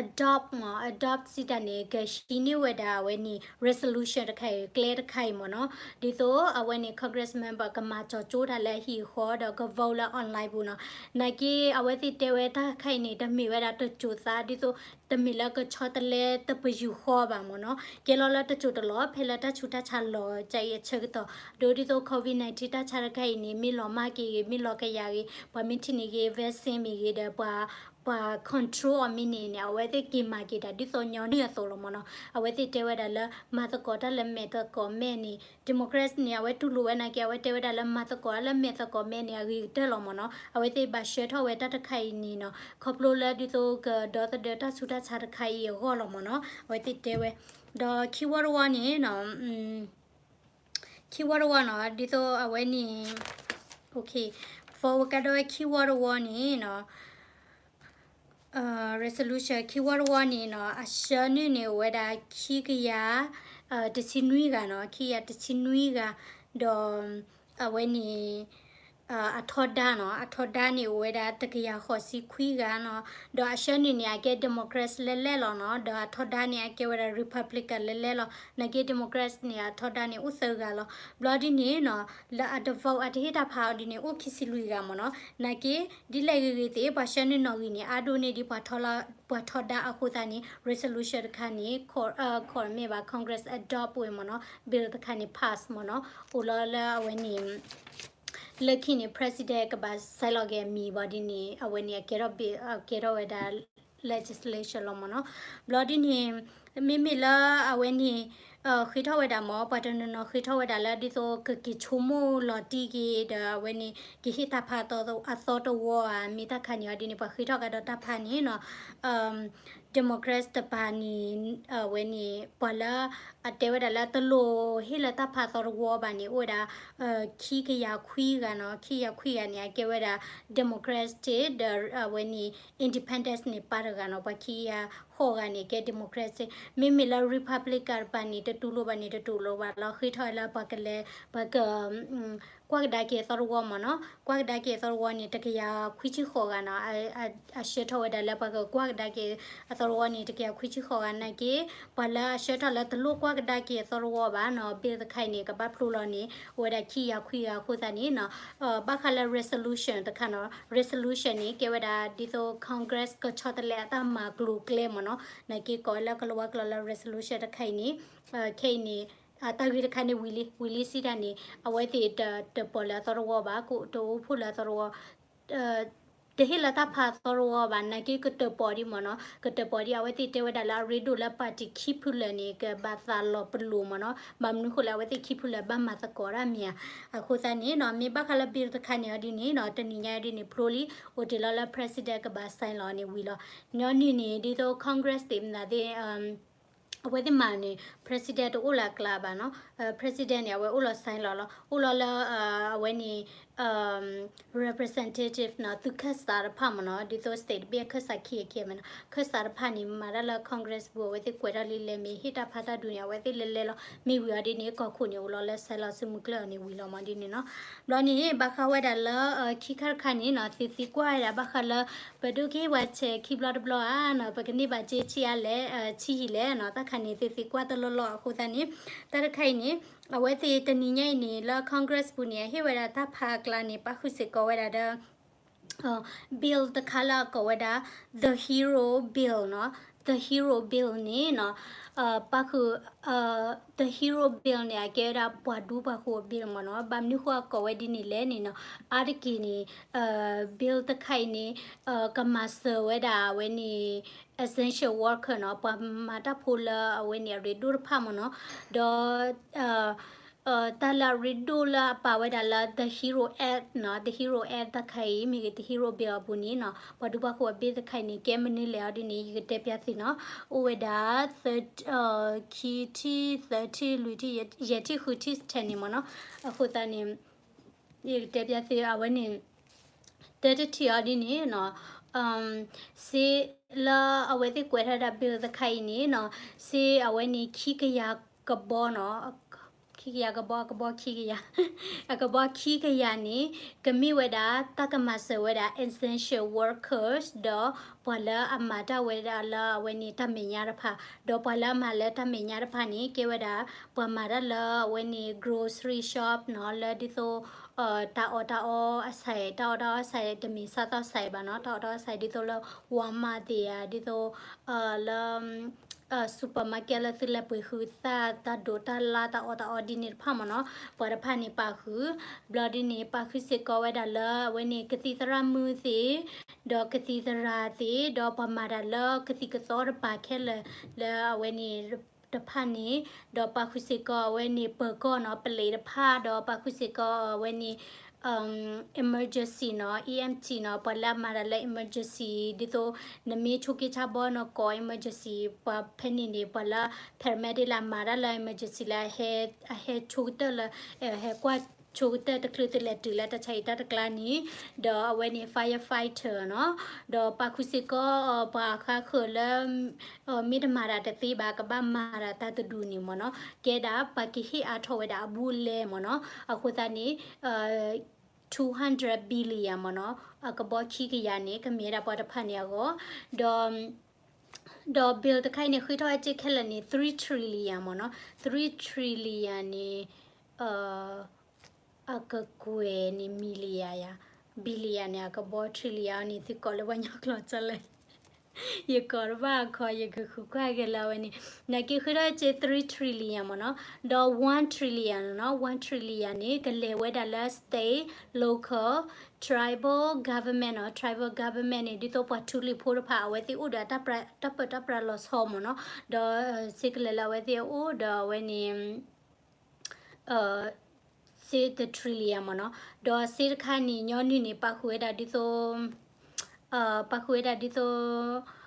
adopt မ့ၢ် adopt စံးတၢ်န့ၣ် ကဟံးန့ၢ်ဝဲဒၣ်အဝဲန့ၣ် resolution တခါအံၤ ကျဲတခါအံၤမ့ၢ်နီၤ, ဒ်သိးအဝဲန့ၣ် Congress member ကမၤကၠီၤကၠိတၢ်လၢအဟံၣ်အဃီဒီးက vote လၢ online ပူၤနီၤ, နာ်က့အဝဲသ့ၣ်တဲဝဲတၢ်တခါအံၤန့ၣ် တမ့ၢ်ဝဲဒၣ်တစိၤသး ဒ်သိး တမ့ၢ်လၢကဆီတလဲတပယူာ်ဃီဘၣ်မ့ၢ်နီၤ, ကဲလီၤလၢတစိၤတလီၢ် ဖဲလၢတၢ်ဆူးတၢ်ဆါလီၤကအံၤအဆၢကတီၢ်, ဒီးဒ်သိး COVID nineteen တၢ်ဆါတခါအံၤန့ၣ် မ့ၢ်လီၤမၢ်က့ၤဂ့ၤ မ့ၢ်လီၤကယၤဂ့ၤ ပှၤမ့ၢ်ထံၣ်န့ၢ်က့ၤ vaccine မ့ၢ်ဂ့ၤဒီး ပှၤ ပှၤ control အီၤမ့ၢ်န့ၣ်န့ၣ် အဝဲသ့ၣ်က့ၤမၤက့ၤတၢ်ဒ်သိးညီနုၢ်အသိးလီၤမ့ၢ်နီၤ, အဝဲသ့ၣ်တဲဝဲဒၣ်လၢ မၤသကိးတၢ်လၢမဲာ်သကိးမဲာ်န့ၣ် Democrats န့ၣ် အဝဲတူၢ်လိာ်ဝဲနာ်က့ အဝဲတဲဝဲဒၣ်လၢမၤသကိးတၢ်လၢမဲာ်သကိးမဲာ်န့ၣ် အဂ့ၤကတၢၢ်လီၤမ့ၢ်နီၤ, အဝဲသ့ၣ်ဘၣ်ဆှၢထီၣ်ဝဲတၢ်တခါအံၤန့ၣ်နီၤ ခီဖျိလၢဒ်သိးကဒီသဒၢတၢ်ဆူးတၢ်ဆါတခါအံၤအဂီၢ်လီၤမ့ၢ်နီၤ, အဝဲသ့ၣ်တဲဝဲ, ဒီးခံဝီတဝီန့ၣ်နီၤ ခံဝီတဝီနီၤ ဒ်သိးအဝဲန့ၣ် forward ကဒီးခံဝီတဝီန့ၣ်နီၤ resolution ခံဝီတဝီန့ၣ်နီၤ အဆှၢနုာ်န့ၣ်အိၣ်ဝဲဒၣ်ခံကယၤ တဆံနွံဂၤနီၤ ခံကယၤတဆံနွံဂၤ, ဒီးအဝဲန့ၣ် အထီဒါနီၤ, အထီဒါန့ၣ်အိၣ်ဝဲဒၣ်တကယၤဃိးဆံခွံဂၤနီၤ, ဒီးအဆှၢနုာ်န့ၣ် အကဲ Democrats လဲၣ်လဲၣ်လီၤနီၤ, ဒီးအထီဒါန့ၣ် အကဲဝဲဒၣ် Republican လဲၣ်လဲၣ်လီၤ, နာ်က့ Democrats န့ၣ် အထီဒါန့ၣ်အိၣ်သၢဂၤလီၤ. ဘျီဒ်န့ၣ်နီၤ လၢအတ vote အတဟ့ၣ်တၢ်ဖးအီၤဒ်န့ၣ် အိၣ်ခံဆံလွံၢ်ဂၤမ့ၢ်နီၤ, နာ်က့ ဒ်လဲၣ်ဂ့ၤဂ့ၤသ့ၣ် ပှၤဆှၢနုာ်နီၣ်ဂံၢ်န့ၣ် အါဒိၣ်န့ၢ်ဒ် ပှၤထီဒါအဃိသတးန့ၣ် resolution တခါန့ၣ် ခီမ့ၢ်ဘၣ် Congress adopt ဝဲမ့ၢ်နီၤ, bill တခါန့ၣ် pass မ့ၢ်နီၤ, အိၣ်လီၤလၢအဝဲန့ၣ် လၢခံန့ၣ် president ကဘၣ် sign လီၤက့ၤအမံၤဘၣ်ဒ်န့ၣ် အဝဲန့ၣ် အကဲထီၣ် bill အကဲထီၣ်ဝဲဒၣ် legislation လီၤမ့ၢ်နီၤ. ဘျီဒ်န့ၣ် မ့မ့ၢ်လၢအဝဲန့ၣ် ဃ့ထီၣ်ဝဲဒၣ်မ့ၢ် ပှၤတနီၤနီၤဃ့ထီၣ်ဝဲဒၣ်လၢဒ်သိးကက့ၤဆိကမိၣ်လီၤတံၢ်က့ၤဒီး အဝဲန့ၣ် ကဟ့ၣ်တၢ်ဖးအသီတဝီဧါ မ့ၢ်တၢ်ခါန့ၣ်အီၤဒ်န့ၣ် ပှၤဃ့ထီၣ်ကဒီးတၢ်ဖးန့ၣ်နီၤ Democrats တပၤန့ၣ် အဝဲန့ၣ် ပှၤလၢအတဲဝဲဒၣ်လၢတလိၣ်ဟ့ၣ်လၢတၢ်ဖးအသီတဝီဘၣ်န့ၣ် အိၣ်ဝဲဒၣ် ခံကယၤခွံဂၤနီၤ, ခံကယၤခွံဂၤန့ၣ် အကဲဝဲဒၣ် Democrats ဒီးအဝဲန့ၣ် Independents န့ၣ် ပၢ်တဂၤနီၤ, ပှၤခံကယၤဃိးဂၤန့ၣ် ကဲ Democrats, မ့မ့ၢ်လၢ Republican တပၤန့ၣ် တတူၢ်လိာ်ဘၣ်န့ၣ် တတူၢ်လိာ်ဘၣ်လီၤ, ဃ့ထီၣ်လၢပှၤကလဲၤ ပှၤက ကွၢ်ကဒါက့ၤအသီတဝီမ့ၢ်နီၤ, ကွၢ်ကဒါက့ၤအသီတဝီန့ၣ် တကယၤခွံဆံဃိးဂၤနီၤ, အဆှၢထီၣ်ဝဲဒၣ်လၢပှၤကကွၢ်ကဒါက့ၤအသီတဝီန့ၣ် တကယၤခွံဆံဃိးဂၤနာ်က့, ပှၤလၢအဆှၢထီၣ်လၢတလိၣ်ကွၢ်ကဒါက့ၤအသီတဝီဘၣ်နီၤ, bill တခါအံၤန့ၣ် ကဘၣ်ဖျိလီၤန့ၣ် အိၣ်ဝဲဒၣ်ခံကယၤခွံဂၤအဃိသတးန့ၣ်နီၤ, ဘၣ်ဃးလၢ resolution တခါနီၤ, resolution န့ၣ် ကဲဝဲဒၣ်ဒ်သိး Congress ကဆီတလဲအတၢ်မၤကျိၤကျဲမ့ၢ်နီၤ, နာ်က့ကိးလၢကလၤဝါကျိာ်လၢ resolution တခါအံၤန့ၣ် ခဲအံၤန့ၣ် တၢ်ဂ့ၢ်တခါန့ၣ်ဝံၤလံ ဝံၤလံစံးတၢ်န့ၣ် အဝဲသ့ၣ်တတၢၣ်ပီၣ်လၢအသီတဝီဘၣ်, တအိၣ်ဖှိၣ်လၢအသီတဝီ, တဟ့ၣ်လၢတၢ်ဖးအသီတဝီဘၣ်, နာ်က့ကတၢၣ်ပီၣ်ဒံးမ့ၢ်နီၤ, ကတၢၣ်ပီၣ်ဒံး အဝဲသ့ၣ်တဲဝဲဒၣ်လၢအရ့ဒိၣ်လၢ party ခံဖုလၢာ်န့ၣ် ကဘၣ်သးလီၤပလိာ်မ့ၢ်နီၤ, ဘၣ်မနုၤဃိလဲၣ် အဝဲသ့ၣ်ခံဖုလၢာ်ဘၣ်မၤသကိးတၢ်မ့ၢ်ဧါ, အဃိသတးန့ၣ်နီၤ မ့ၢ်ဘၣ်ဃးလၢ bill တခါန့ၣ်အီၤဒ်န့ၣ်နီၤ တနံၤညါအီၤဒ်န့ၣ် ဖျိလံ အိၣ်တ့ၢ်လီၤလၢ president ကဘၣ် sign လီၤန့ၣ်ဝံၤလီၤ, ညီနုၢ်န့ၣ် ဒ်သိး Congress သ့ၣ်မနုၤသ့ၣ် အဝဲသ့ၣ်မၤန့ၣ် president တအိၣ်လၢအကျါဘၣ်နီၤ, president န့ၣ် အဝဲအိၣ်လီၤ sign လီၤလီၤ, အိၣ်လီၤလၢ အဝဲန့ၣ် representative နီၤ သုးခၢၣ်စးတဖၣ်မ့ၢ်နီၤ, ဒ်သိး state တဘ့ၣ်ခၢၣ်စးခံအခံမ့ၢ်နီၤ, ခၢၣ်စးတဖၣ်န့ၣ် မၤတၢ်လၢ Congress ပူၤ အဝဲသ့ၣ်ကွဲးတၢ်လံလဲၣ် မ့ၢ်ဟ့ၣ်တၢ်ဖးတၢ်ဒုးန့ၣ် အဝဲသ့ၣ်လဲၤလဲၤလီၤ, မ့ၢ်ဝံၤအီၤဒ်န့ၣ် ကီၢ်ခိၣ်န့ၣ် အိၣ်လီၤလၢ sign လီၤစုမုၢ်ကျၢၢ်အီၤန့ၣ်ဝံၤလီၤမ့ၢ်ဒ်န့ၣ်နီၤ, ဘျီန့ၣ် ဘၣ်ဃးဝဲဒၣ်လၢ ခံခါတခါန့ၣ်နီၤ သုသံကွၢ်ဝဲဒၣ်ဘၣ်ဃးလၢ ပဒိၣ်ကဟ့ၣ်ဝဲဆဲးခံဘျီတဘျီဧါနီၤ, ပကန့ၢ်ဘၣ်က့ဆံးအါလဲၣ် ဆံးယံာ်လဲၣ်နီၤ, တၢ်ခါန့ၣ်သုသံကွၢ်တလီၢ်လီၢ်အဃိသတးန့ၣ်, တၢ်တခါအံၤန့ၣ် အဝဲသ့ၣ်တနံၤညါအံၤန့ၣ် လၢ Congress ပူၤန့ၣ် အဟ့ၣ်ဝဲဒၣ်တၢ်ဖးအကျါန့ၣ် ပၣ်ဃုာ်စ့ၢ်ကီးဝဲဒၣ်ဒီး bill တခါလၢအကိးဝဲဒၣ် the hero bill နီၤ, the hero bill န့ၣ်နီၤ, ပၣ်ဃုာ် the hero bill န့ၣ် အကဲဝဲဒၣ်ပှၤဒူပှၤဃိၤ bill မ့ၢ်နီၤ, ဘၣ်မနုၤဃိအကိးဝဲဒ်န့ၣ်လဲၣ်န့ၣ်နီၤ, အါတက့ၢ်န့ၣ် bill တခါအံၤန့ၣ် ကမၤစၢၤဝဲဒၣ်အဝဲန့ၣ် essential worker နီၤ, ပှၤမၤတၢ်ဖိလၢအဝဲန့ၣ်အရ့ဒိၣ်တဖၣ်မ့ၢ်နီၤ, ဒီး တၢ်လၢအရ့ဒိၣ်လၢအပာ်ဝဲဒၣ်လၢ the hero act နီၤ, the hero act တခါအံၤ မ့ၢ်ဂ့ၤ the hero bill အပူၤန့ၣ်နီၤ, ပှၤဒူပှၤဃိၤအ bill တခါအံၤန့ၣ် ကဲမနုၤလဲၣ်အီၤဒ်န့ၣ် ယကတဲပျးသုနီၤ, အိၣ်ဝဲဒၣ် ခံထံၣ် သၢထံၣ် လွံၢ်ထံၣ် ယဲၢ်ထံၣ် ဃုထံၣ် ထဲန့ၣ်မ့ၢ်နီၤ, အဃိသတးန့ၣ် ယကတဲပျးသုအဝဲန့ၣ် တၢတထံၣ်အီၤဒ်န့ၣ်နီၤ, စ့လၢအဝဲသ့ၣ်ကွဲးထီၣ်ဒၣ် bill တခါအံၤန့ၣ်နီၤ, စ့အဝဲန့ၣ်ခံကယၤကဘီနီၤ, ခံကယၤကဘီ အကဘီခံကယၤ, အကဘီခံကယၤန့ၣ် ကမ့ၢ်ဝဲဒၣ် တၢ်ကမၤစၢၤဝဲဒၣ် essential workers ဒီးပှၤလၢအမၤတၢ်ဝဲဒၣ်လၢအဝဲန့ၣ်တၢ်မဲာ်ညါတဖၣ်, ဒီးပှၤလၢအမၤလၢတၢ်မဲာ်ညါတဖၣ်န့ၣ် ကဲဝဲဒၣ် ပှၤမၤတၢ်လၢအဝဲန့ၣ် grocery shop နီၤ, လၢဒ်သိး တၢ်အီၣ်တၢ်အီအဆဲး, တၢ်အီၣ်တၢ်အီအဆဲး တမ့ၢ်စးထီၣ်ဆဲးဘၣ်နီၤ, တၢ်အီၣ်တၢ်အီအဆဲး ဒ်သိးလၢ Walmart သ့ၣ်ဧါ, ဒ်သိး လၢ supermarket လၢသုလဲၤပှ့ၤဃုသၣ် တၢ်ဒိးတၢ်လၢ် တၢ်အီၣ်တၢ်အီဒ်န့ၣ်တဖၣ်မ့ၢ်နီၤ, ပှၤတဖၣ်န့ၣ်ပာ်ဃုာ်, ဘျီဒ်န့ၣ် ပာ်ဃုာ်စ့ၢ်ကီးဝဲဒၣ်လၢအဝဲန့ၣ် ကသံၣ်သရၣ်မုၣ်သ့ၣ်, ဒီးကသံၣ်သရၣ်သ့ၣ်, ဒီးပှၤမၤတၢ်လၢကသံၣ်ကသီတပၤခဲလၢာ် လၢအဝဲန့ၣ်တဖၣ်န့ၣ်, ဒီးပာ်ဃုာ်စ့ၢ်ကီးအဝဲန့ၣ် ပၢၤကီၢ်နီၤ, ပလံးတဖၣ်, ဒီးပာ်ဃုာ်စ့ၢ်ကီးအဝဲန့ၣ် emergency နီၤ, E M T နီၤ, ပှၤလၢအမၤတၢ်လၢ emergency ဒ်သိး နမ့ၢ်ဆိးက့ဆါဘီနကိး emergency ပှၤဖဲန့ၣ်န့ၣ် ပှၤလၢ paramedic လၢအမၤတၢ်လၢ emergency လၢ အဟဲဆိကတၢၢ်လၢ ဟဲကွၢ်ဆိကတၢၢ်တချုးသုလဲၤတုၤလၢတၢ်ဆါဟံၣ်တၢ်တကျါန့ၣ်, ဒီးအဝဲန့ၣ် firefighter နီၤ, ဒီးပာ်ဃုာ်စ့ၢ်ကီး ပှၤအဃါဃၢၤလၢ မ့ၢ်တမၤတၢ်တသ့ဘၣ် ကဘၣ်မၤတၢ်တၢ်တဒူၣ်န့ၣ်မ့ၢ်နီၤ, ကဲဒၣ်ပှၤကဟ့ၣ်အါထီၣ်ဝဲဒၣ်အဘူးအလဲမ့ၢ်နီၤ, အဃိသတးန့ၣ် two hundred billion မ့ၢ်နီၤ, အကဘီခံကယၤန့ၣ် ကမ့ၢ်ဝဲဒၣ်ပှၤတဖၣ်န့ၣ်အဂီၢ်, ဒီး ဒီး bill တခါအံၤန့ၣ် ဃ့ထီၣ်ဝဲစ့ခဲလၢာ်န့ၣ် three trillion မ့ၢ်နီၤ, three trillion န့ၣ် အကကွဲၢ်န့ၣ် million ယၤ, billion န့ၣ် အကဘီ trillion န့ၣ် သုကိးလၢပှၤကညီကျိာ်စ့ၢ်လဲၣ်, ယကိးတဘၣ်အခီ ယကဃုကွၢ်က့ၤလၢအဝဲန့ၣ်, နာ်က့ဃ့ထီၣ်စ့ three trillion မ့ၢ်နီၤ, ဒီး one trillion နီၤ, one trillion န့ၣ် ကလဲၤဝဲဒၣ်လၢ state, local, tribal government နီၤ, tribal government န့ၣ် ဒ်သိးပှၤထူလံၤဖိတဖၣ် အဝဲသ့ၣ်အိၣ်ဒီးတၢ်ပၢတၢ်ပြးလီၤဆီမ့ၢ်နီၤ, ဒီး စ့ကလဲၤလၢအဝဲသ့ၣ်အအိၣ်ဒီးအဝဲန့ၣ် စ့ trillion မ့ၢ်နီၤ, ဒီးစ့တခါန့ၣ် ညီနုၢ်န့ၣ် ပာ်ဃုာ်ဝဲဒၣ်ဒ်သိး ပာ်ဃုာ်ဝဲဒၣ်ဒ်သိး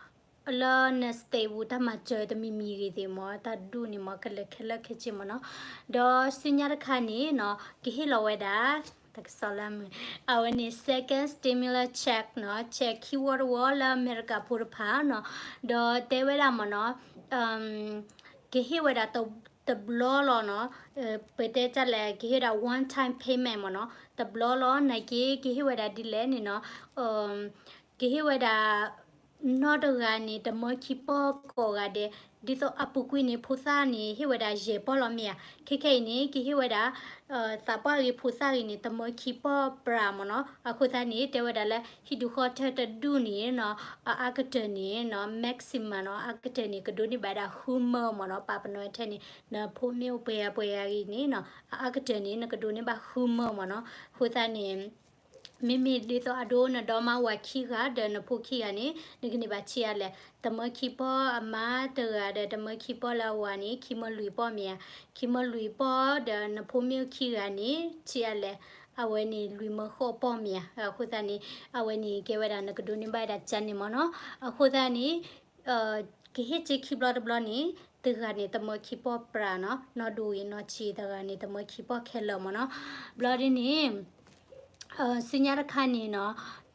လၢန state ပူၤတၢ်မၤစၢၤတမံၤမံၤဂ့ၤသ့ၣ်မ့ၢ် တၢ်ဒူၣ်န့ၣ်မ့ၢ် ကလဲၤခဲလၢာ်ခဲဆ့မ့ၢ်နီၤ, ဒီးဆူညါတခါန့ၣ်နီၤ ကဟ့ၣ်လီၤဝဲဒၣ် တၢ်ကစီၣ်လၢမုာ် အဝဲန့ၣ် second stimulus check နီၤ, check ခံဝီတဝီလၢအမဲရကၤဖိတဖၣ်နီၤ, ဒီးတဲဝဲဒၣ်မ့ၢ်နီၤ ကဟ့ၣ်ဝဲဒၣ်တဘျီလီၤနီၤ, ပတဲတၢ်လဲၣ် ကဟ့ၣ်ဝဲဒၣ် one time payment မ့ၢ်နီၤ, တဘျီလီၤ, နာ်က့ ကဟ့ၣ်ဝဲဒၣ်ဒ်လဲၣ်န့ၣ်နီၤ, ကဟ့ၣ်ဝဲဒၣ် နီၢ်တဂၤန့ၣ် တမၢခံပီၢ်ကိးဂၤဒဲး, ဒ်သိးအပူၤကွံာ်န့ၣ် ဖိသၣ်န့ၣ် ဟ့ၣ်ဝဲဒၣ်ယဲၢ်ပီၢ်လီၤမ့ၢ်ဧါ, ခဲခဲအံၤန့ၣ် ကဟ့ၣ်ဝဲဒၣ် သးပှၢ်ဂ့ၤဖိသၣ်ဂ့ၤန့ၣ် တမၢခံပီၢ်ပြးမ့ၢ်နီၤ, အဃိသတးန့ၣ် တဲဝဲဒၣ်လၢ ဟံၣ်ဒူၣ်ဃီထၢတဒူၣ်န့ၣ်နီၤ, အအါကတၢၢ်န့ၣ်နီၤ maximum နီၤ, အအါကတၢၢ်န့ၣ် ကဒိးန့ၢ်ဘၣ်ဒၣ်ဃုမၢမ့ၢ်နီၤ, ပာ်ပနီၣ်ထဲန့ၣ် နဖိမ့ၢ်အိၣ်ပှဲၤဂၤပှဲၤဂၤဂ့ၤန့ၣ်နီၤ, အအါကတၢၢ်န့ၣ် နကဒိးန့ၢ်ဘၣ်ဃုမၢမ့ၢ်နီၤ, အဃိသတးန့ၣ် မ့မ့ၢ်ဒ်သိးအဒိ နဒီမါဝၤခံဂၤ ဒီးနဖိခံဂၤန့ၣ် နကန့ၢ်ဘၣ်ဆံးအါလဲၣ်, တမၢခံပီၢ်အမါတဂၤဒီး တမၢခံပီၢ်လၢအဝၤန့ၣ် ခံမၢလွံၢ်ပီၢ်မ့ၢ်ဧါ, ခံမၢလွံၢ်ပီၢ်ဒီး နဖိမ့ၢ်အိၣ်ခံဂၤန့ၣ် ဆံးအါလဲၣ်, အဝဲန့ၣ်လွံၢ်မၢဃိးပီၢ်မ့ၢ်ဧါ, အဃိသတးန့ၣ် အဝဲန့ၣ်ကဲဝဲဒၣ်နကဒိးန့ၢ်ဘၣ်ဒၣ်ကန့ၣ်မ့ၢ်နီၤ, အဃိသတးန့ၣ် ကဟ့ၣ်စ့ခံဘျီတဘျီန့ၣ် တဂၤန့ၣ် တမၢခံပီၢ်ပြးနီၤ, နီၢ်ဒိၣ်ဂ့ၤနီၢ်ဆံးတဂၤန့ၣ် တမၢခံပီၢ်ခဲလၢာ်မ့ၢ်နီၤ, ဘျီဒ်န့ၣ် ဆူညါတခါန့ၣ်နီၤ,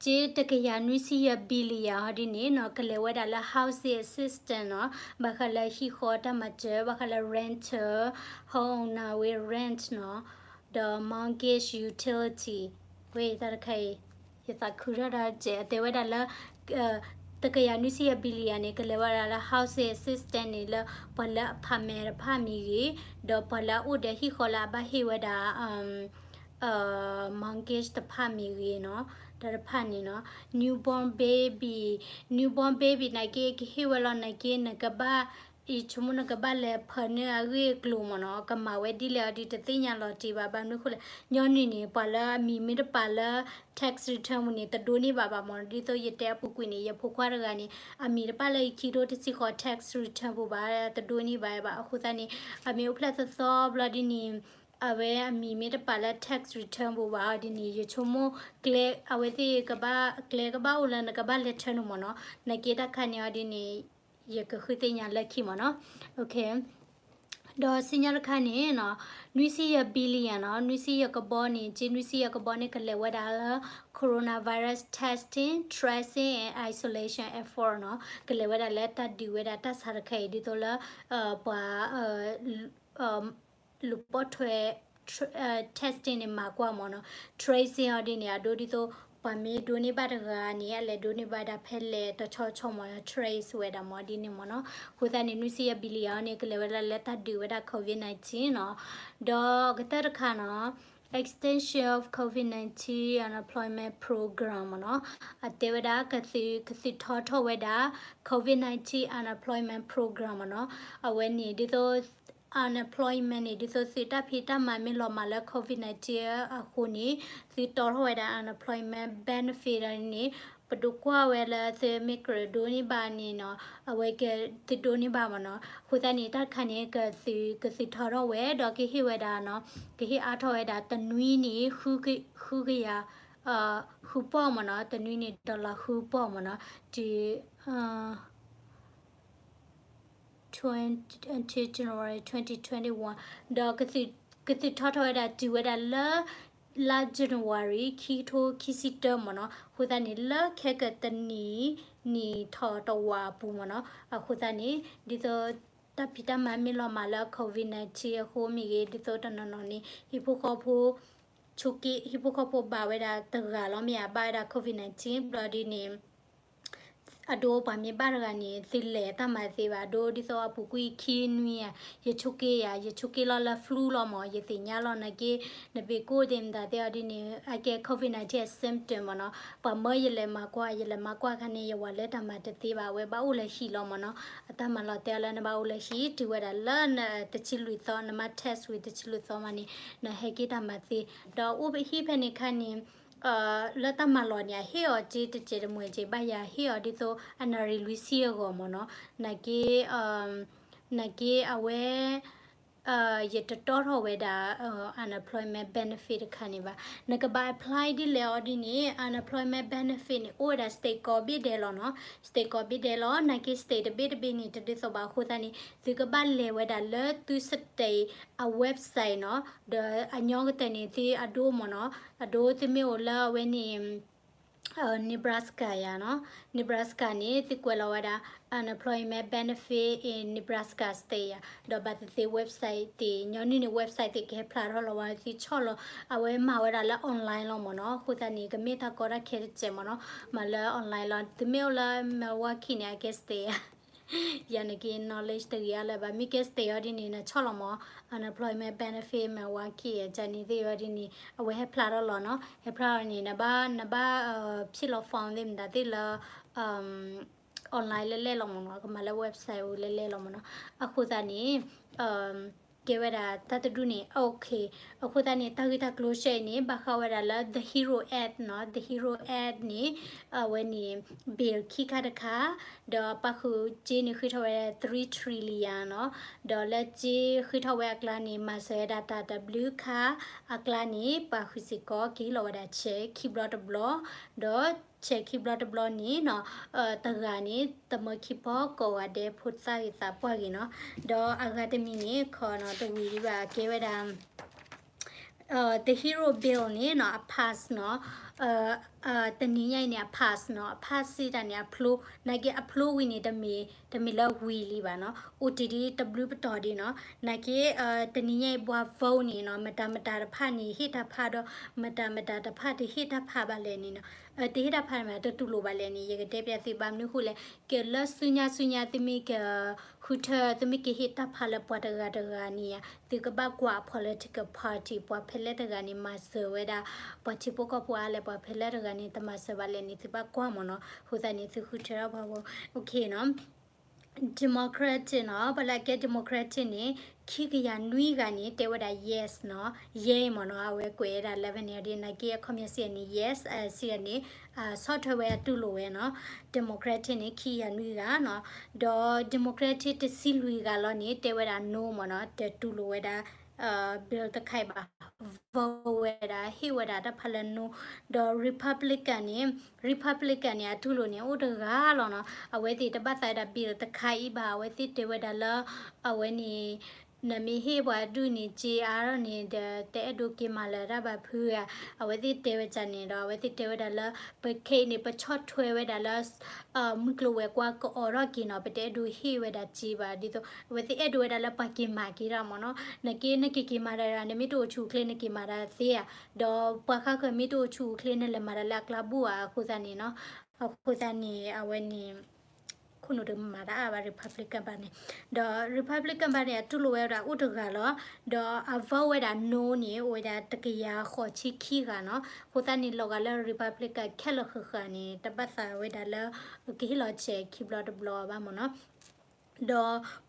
စ့တကယၤနွံဆံယဲၢ် billion ဟီဒ်န့ၣ်နီၤ ကလဲၤဝဲဒၣ်လၢ housing assistance နီၤ, ဘၣ်ဃးလၢဟံၣ်ဃီတၢ်မၤစၢၤ, ဘၣ်ဃးလၢ rental, homeowner ဝဲ rent နီၤ, ဒီး mortgage utility ဝဲတၢ်တခါအံၤ ယသးခုထီၣ်ဒၣ်စဲး အတဲဝဲဒၣ်လၢ တကယၤနွံဆံယဲၢ် billion န့ၣ် ကလဲၤဝဲဒၣ်လၢ housing assistance န့ၣ် လၢပှၤလၢ apartment တဖၣ်မ့ၢ်ဂ့ၤ, ဒီးပှၤလၢအအိၣ်ဒီးဟံၣ်ဃီလၢအဘၣ်ဟ့ၣ်ဝဲဒၣ် mortgage တဖၣ်မ့ၢ်ဂ့ၤနီၤ, ဒီးတဖၣ်န့ၣ်နီၤ newborn baby, newborn baby နာ်က့ ကဟ့ၣ်ဝဲလီၤနာ်က့ နကဘၣ် ယဆိကမိၣ်နကဘၣ်လဲၤဖၢနုာ်အဂ့ၢ်အကျိၤမ့ၢ်နီၤ, ကမၤဝဲဒ်လဲၣ်အီၤဒ်တသ့ၣ်ညါလီၤတံၢ်ဘၣ်, ဘၣ်မနုၤဃိလဲၣ်, ညီနုၢ်န့ၣ် ပှၤလၢအမံၤမ့ၢ်တပာ်လၢ tax return ပူၤန့ၣ် တဒိးန့ၢ်ဘၣ်ဘၣ်မ့ၢ်နီၤ, ဒ်သိးယတဲအပူၤကွံာ်န့ၣ် ယဖိခွါတဂၤန့ၣ် အမံၤတပာ်လၢခံကထိတဆံဃိး tax return ပူၤဘၣ်, တဒိးန့ၢ်ဘၣ်ဘၣ်, အဃိသတးန့ၣ် အမ့ၢ်အိၣ်ဖျဲၣ်သီသီဘျီဒ်န့ၣ် အဝဲအမံၤမ့ၢ်တပာ်လၢ tax return ပူၤဘၣ်ဒ်န့ၣ် ယဆိကမိၣ် ကျဲ အဝဲသ့ၣ်ကဘၣ် ကျဲကဘၣ်အိၣ်လၢနကဘၣ်လဲၤထၢနုာ်မ့ၢ်နီၤ, နာ်က့တၢ်ခါန့ၣ်အီၤဒ်န့ၣ် ယကဃုသ့ၣ်ညါလၢခံမ့ၢ်နီၤ, ဒီးဆူညါတခါန့ၣ်နီၤ နွံဆံယဲၢ် billion နီၤ, နွံဆံယဲၢ်ကဘီန့ၣ် က့နွံဆံယဲၢ်ကဘီန့ၣ် ကလဲၤဝဲဒၣ်လၢ coronavirus testing, tracing and isolation effort နီၤ, ကလဲၤဝဲဒၣ်လၢတၢ်ဒုးဝဲဒၣ်တၢ်ဆါတခါအံၤ ဒ်သိးလၢ ပှၤ လူၤပိာ်ထွဲ testing န့ၣ် မၤကွၢ်မ့ၢ်နီၤ, tracing အီၤဒ်န့ၣ် အဒိဒ်သိး ပှၤမ့ၢ်ဒိးန့ၢ်ဘၣ်တဂၤန့ၣ် အလဲၤဒိးန့ၢ်ဘၣ်ဒၣ်ဖဲလဲၣ် တဆီဆီမ့ၢ်နီၤ, trace ဝဲဒၣ်မ့ၢ်ဒ်န့ၣ်မ့ၢ်နီၤ, အဃိသတးန့ၣ် နွံဆံယဲၢ် billion အီၤန့ၣ် ကလဲၤဝဲဒၣ်လၢတၢ်ဒုးဝဲဒၣ် COVID nineteen နီၤ, ဒီးကတၢၢ်တခါနီၤ extension of COVID nineteen unemployment program မ့ၢ်နီၤ, အတဲဝဲဒၣ် ကသုး ကသုးထီထီၣ်ဝဲဒၣ် COVID nineteen unemployment program မ့ၢ်နီၤ, အဝဲန့ၣ်ဒ်သိး unemployment န့ၣ် ဒ်သိးသုးတၢ်ဖံးတၢ်မၤမ့ၢ်လီၤမၢ်လၢ COVID nineteen အဃိန့ၣ် သုးတီထီၣ်ဝဲဒၣ် unemployment benefit န့ၣ် ပဒိးကွၢ်ဝဲလၢသုမ့ၢ်ကြၢးဒိးန့ၢ်ဘၣ်န့ၣ်နီၤ, အဝဲကသုးဒိးန့ၢ်ဘၣ်မ့ၢ်နီၤ, အဃိသတးန့ၣ် တၢ်တခါန့ၣ် ကသုး ကသုးထီထီၣ်ဝဲ ဒီးကဟ့ၣ်ဝဲဒၣ်နီၤ, ကဟ့ၣ်အါထီၣ်ဝဲဒၣ်တနွံန့ၣ် ဃုကယၤ ဃုပီၢ်မ့ၢ်နီၤ, တနွံန့ၣ် dollar ဃုပီၢ်မ့ၢ်နီၤ, တုၤ until January twenty twenty-one ဒီး ကသုးထီထီၣ်ဝဲဒၣ်တုၤဝဲဒၣ်လၢ လါ January ခံကထိခံဆံတၢမ့ၢ်နီၤ, အဃိသတးန့ၣ် လၢခဲကတနံၣ်နံၣ်ထီၣ်တဝာ်အပူၤမ့ၢ်နီၤ, အဃိသတးန့ၣ် ဒ်သိးတၢ်ဖံးတၢ်မၤမ့ၢ်လီၤမၢ်လၢ COVID nineteen အဃိမ့ၢ်ဂ့ၤ, ဒ်သိးတနီၤနီၤန့ၣ် ဟံၣ်ဖိဃီဖိ ဆိးက့ ဟံၣ်ဖိဃီဖိဘၣ်ဝဲဒၣ်တဂၤလီၤ မ့ၢ်ဧါ, ဘၣ်ဝဲဒၣ် COVID nineteen ဘျီဒ်န့ၣ် အဒိပှၤမ့ၢ်ဘၣ်တဂၤန့ၣ် သုလဲၤတၢ်မၤသ့ဘၣ်, အဒိဒ်သိးအပူၤကွံာ်ခံနွံဧါ, ယဆိးက့ဧါ, ယဆိးက့လီၤလၢ flu လီၤမၢ်, ယသ့ၣ်ညါလီၤ နာ်က့ နဘ့ၣ်ကိၣ်သ့ၣ်မတၤသ့အီၤဒ်န့ၣ် အကဲ COVID nineteen အ symptom မၢ်နီၤ, ပှၤမၢယလဲၤမၤကွၢ် ယလဲၤမၤကွၢ်ခါန့ၣ် ယဝၤလၢတၢ်မၤတသ့ဘၣ်, အဝဲဘၣ်အိၣ်လၢဟံၣ်လီၤမၢ်နီၤ, အတၢ်မၤလီၤတဲအီၤလၢနဘၣ်အိၣ်လၢဟံၣ် တုၤဝဲဒၣ်လၢနတဆံလွံၢ်သီ နမ့ၢ် test ဝံၤတဆံလွံၢ်သီမးန့ၣ် နဟဲက့ၤတၢ်မၤသ့, ဒီးအိၣ်ဟံၣ်ဖဲန့ၣ်ခါန့ၣ် လၢတၢ်မၤလီၢ်န့ၣ် အဟ့ၣ်အီၤက့ၤတစဲးတမှဲးက့ၤ ဘၣ်ယၤဟ့ၣ်အီၤဒ်သိးအနၣ်ရံၣ်လွံၢ်ဆံအဂီၢ်မၢ်နီၤ, နာ်က့ နာ်က့အဝဲ ယတတီထီၣ်ဝဲဒၣ် unemployment benefit တခါန့ၣ်ဘၣ်. နကဘၣ် apply ဒ်လဲၣ်အီၤဒ်န့ၣ် unemployment benefit န့ၣ် အိၣ်ဝဲဒၣ် state ကိးဘ့ၣ်ဒဲးလီၤနီၤ, state ကိးဘ့ၣ်ဒဲးလီၤ, နာ်က့ state တဘ့ၣ်တဘ့ၣ်န့ၣ် တဒ်သိးဘၣ်အဃိသတးန့ၣ် သုကဘၣ်လဲၤဝဲဒၣ်လၢသု state အ website နီၤ, ဒီးအညီကတၢၢ်န့ၣ် သုအဒိမၢ်နီၤ, အဒိသုမ့ၢ်အိၣ်လၢအဝဲန့ၣ် Nebraska ယၤနီၤ, Nebraska န့ၣ် သုကွဲးလီၤဝဲဒၣ် unemployment benefit in Nebraska state ယၤ, ဒီးဘၣ်သ့ၣ်သ့ၣ် website သ့ၣ် ညီနုၢ်န့ၣ် website သ့ၣ်ကဟဲဖျါထီၣ်လီၤဝဲ သုဆီၣ်လီၤ, အဝဲမၤဝဲဒၣ်လၢ online လီၤမၢ်နီၤ, အဃိသတးန့ၣ် ကမ့ၢ်တၢ်ကီတၢ်ခဲတစဲးမၢ်နီၤ, မၤလၢ online လီၤ, သုမ့ၢ်အိၣ်လၢ Milwaukee န့ၣ် အကဲ state ယၤ, ယၤန့ၣ်က့ knowledge တဂ့ၤအါလၢၤဘၣ်, မ့ၢ်ကဲ state အီၤဒ်န့ၣ် နဆီၣ်လီၤမၢ် unemployment benefit Milwaukee ယၤန့ၣ်သ့ၣ်အီၤဒ်န့ၣ် အဝဲဟဲဖျါထီၣ်လီၤနီၤ, ဟဲဖျါထီၣ်န့ၣ် နဘၣ် နဘၣ် fill up form သ့ၣ်မတၤသ့ၣ်လၢ online လဲၣ်လဲၣ်လီၤမၢ်နီၤ, ကမၤလၢ website အူလဲၣ်လဲၣ်လီၤမၢ်နီၤ, အဃိသတးန့ၣ် ကဲဝဲဒၣ်တၢ်တဒူၣ်န့ၣ် okay, အဃိသတးန့ၣ် တၢ်ဂ့ၢ်တၢ်ကျိၤရှဲအံၤန့ၣ် ဘၣ်ဃးဝဲဒၣ်လၢ The Hero Act နီၤ, The Hero Act န့ၣ် အဝဲန့ၣ် bill ခံခါတခါ, ဒီးပာ်ဃုာ်စ့န့ၣ်ဃ့ထီၣ်ဝဲ three trillion နီၤ, ဒီးလၢစ့ဃ့ထီၣ်ဝဲအကျါန့ၣ် မၤစၢၤဝဲဒၣ်တၢ်တဘျုးခါ အကျါန့ၣ် ပာ်ဃုာ်စ့ၢ်ကီး ကဟ့ၣ်လီၤဝဲဒၣ် check ခံဘျီတဘျီ, ဒီး check ခံဘျီတဘျီန့ၣ်နီၤ, တဂၤန့ၣ် တမၢခံဖီကိးဂၤဒဲး ဖိသၣ်ဂ့ၤသးပှၢ်ဂ့ၤနီၤ, ဒီးအဂၤတမံၤန့ၣ် ခီနီၤ တဝံၤဒံးဘၣ် ကဲဝဲဒၣ် The Hero Bill န့ၣ်နီၤ အ pass နီၤ, တနံၤညါအံၤန့ၣ် အ pass နီၤ, အ pass စံးတၢ်န့ၣ် အဖျိ, နာ်က့အဖျိဝံၤန့ၣ် တမ့ၢ်, တမ့ၢ်လၢဝံၤလံဘၣ်နီၤ, အိၣ်တ့ၢ်ဒ်တဘျုးပတီၢ်ဒံးနီၤ, နာ်က့ တနံၤညါအံၤပှၤ vote န့ၣ်နီၤ မတၤမတၤတဖၣ်န့ၣ် ဟ့ၣ်တၢ်ဖးဒီး မတၤမတၤတဖၣ်တဟ့ၣ်တၢ်ဖးဘၣ်လဲၣ်န့ၣ်နီၤ, တဟ့ၣ်တၢ်ဖးန့ၣ် တတူၢ်လိာ်ဘၣ်လဲၣ်န့ၣ် ယကတဲပျးသုဘၣ်မနုၤဃိလဲၣ်, ကလၢဆူညါဆူညါ သုမ့ၢ်က ဃုထၢ သုမ့ၢ်ကဟ့ၣ်တၢ်ဖးလၢပှၤတဂၤတဂၤန့ၣ်ဧါ, သုကဘၣ်ကွၢ်အ political party ပှၤဖဲလဲၣ်တဂၤန့ၣ် မၤစၢၤဝဲဒၣ် ပှၤထံဖိကီၢ်ဖိအါလဲၣ်, ပှၤဖဲလဲၣ်တဂၤန့ၣ် တမၤစၢၤဘၣ်လဲၣ်န့ၣ် သုဘၣ်ကွၢ်မၢ်နီၤ, အဃိသတးန့ၣ် သုဃုထၢထီၣ်ပှၤဖိ, okay နီၤ. Democratic နီၤ, ပှၤလၢအကဲ Democratic န့ၣ် ခံကယၤနွံဂၤန့ၣ် တဲဝဲဒၣ် yes နီၤ, yay မၢ်နီၤ, အဝဲကွဲးဝဲဒၣ် eleven န့ၣ် ဒ်နာ်က့ အခီပညီစံးန့ၣ် yes, စံးန့ၣ် ဆီၣ်ထွဲဝဲအတူၢ်လိာ်ဝဲနီၤ, Democratic န့ၣ် ခံကယၤနွံဂၤနီၤ, ဒီး Democratic တဆံလွံၢ်ဂၤလီၤန့ၣ် တဲဝဲဒၣ် no မၢ်နီၤ, တတူၢ်လိာ်ဝဲဒၣ် bill တခါအံၤဘၣ်, vote ဝဲဒၣ် ဟ့ၣ်ဝဲဒၣ်တၢ်ဖးလၢ no, ဒီး Republican န့ၣ် Republican န့ၣ် အတူၢ်လိာ်န့ၣ် အိၣ်တဂၤလီၤနီၤ, အဝဲသ့ၣ်တဘၣ်သးဝဲဒၣ် bill တခါအံၤဘၣ်, အဝဲသ့ၣ်တဲဝဲဒၣ်လၢ အဝဲန့ၣ် နမ့ၢ်ဟ့ၣ်ပှၤဒူၣ်န့ၣ် စ့အါထီၣ်န့ၣ်ဒီး တအဲၣ်ဒိးက့ၤမၤလၢၤတၢ်ဘၣ်ဖုဧါ, အဝဲသ့ၣ်တဲဝဲဒ်န့ၣ်ဒီး အဝဲသ့ၣ်တဲဝဲဒၣ်လၢ ပခဲအံၤန့ၣ် ပဆီၣ်ထွဲဝဲဒၣ်လၢ မုၢ်ကျိၤဝဲၤကွာ်ကအီၣ်ထီၣ်က့ၤနီၤ, ပတအဲၣ်ဒိးဟ့ၣ်ဝဲဒၣ်စ့ဘၣ်, ဒ်သိး အဝဲသ့ၣ်အဲၣ်ဒိးဝဲဒၣ်လၢပှၤက့ၤမၤက့ၤတၢ်မၢ်နီၤ, နက့ နက့ၤက့ၤမၤတၢ် နမ့ၢ်တအိၣ်ဆူၣ်အိၣ်ချ့ နက့ၤမၤတၢ်သ့ဧါ, ဒီးပှၤဃါဃၢၤမ့ၢ်တအိၣ်ဆူၣ်အိၣ်ချ့ နလဲၤမၤတၢ်လၢအကျါဘူၣ်ဧါ, အဃိသတးန့ၣ်နီၤ, အဃိသတးန့ၣ် အဝဲန့ၣ် ခိၣ်နူာ်တမၤတၢ်အါဘၣ် Republican ဘၣ်န့ၣ်, ဒီး Republican ဘၣ်န့ၣ် အတူၢ်လိာ်ဝဲဒၣ်အိၣ်တဂၤလီၤ, ဒီးအ vote ဝဲဒၣ် no န့ၣ် အိၣ်ဝဲဒၣ်တကယၤဃိးဆံခံဂၤနီၤ, အဃိသတးန့ၣ် လီၤဂာ်လၢ Republican ခဲလၢာ်ဃၣ်ဃၣ်န့ၣ် တဘၣ်သးဝဲဒၣ်လၢ ကဟ့ၣ်လီၤစဲးခံဘျီတဘျီဘၣ်မၢ်နီၤ, ဒီး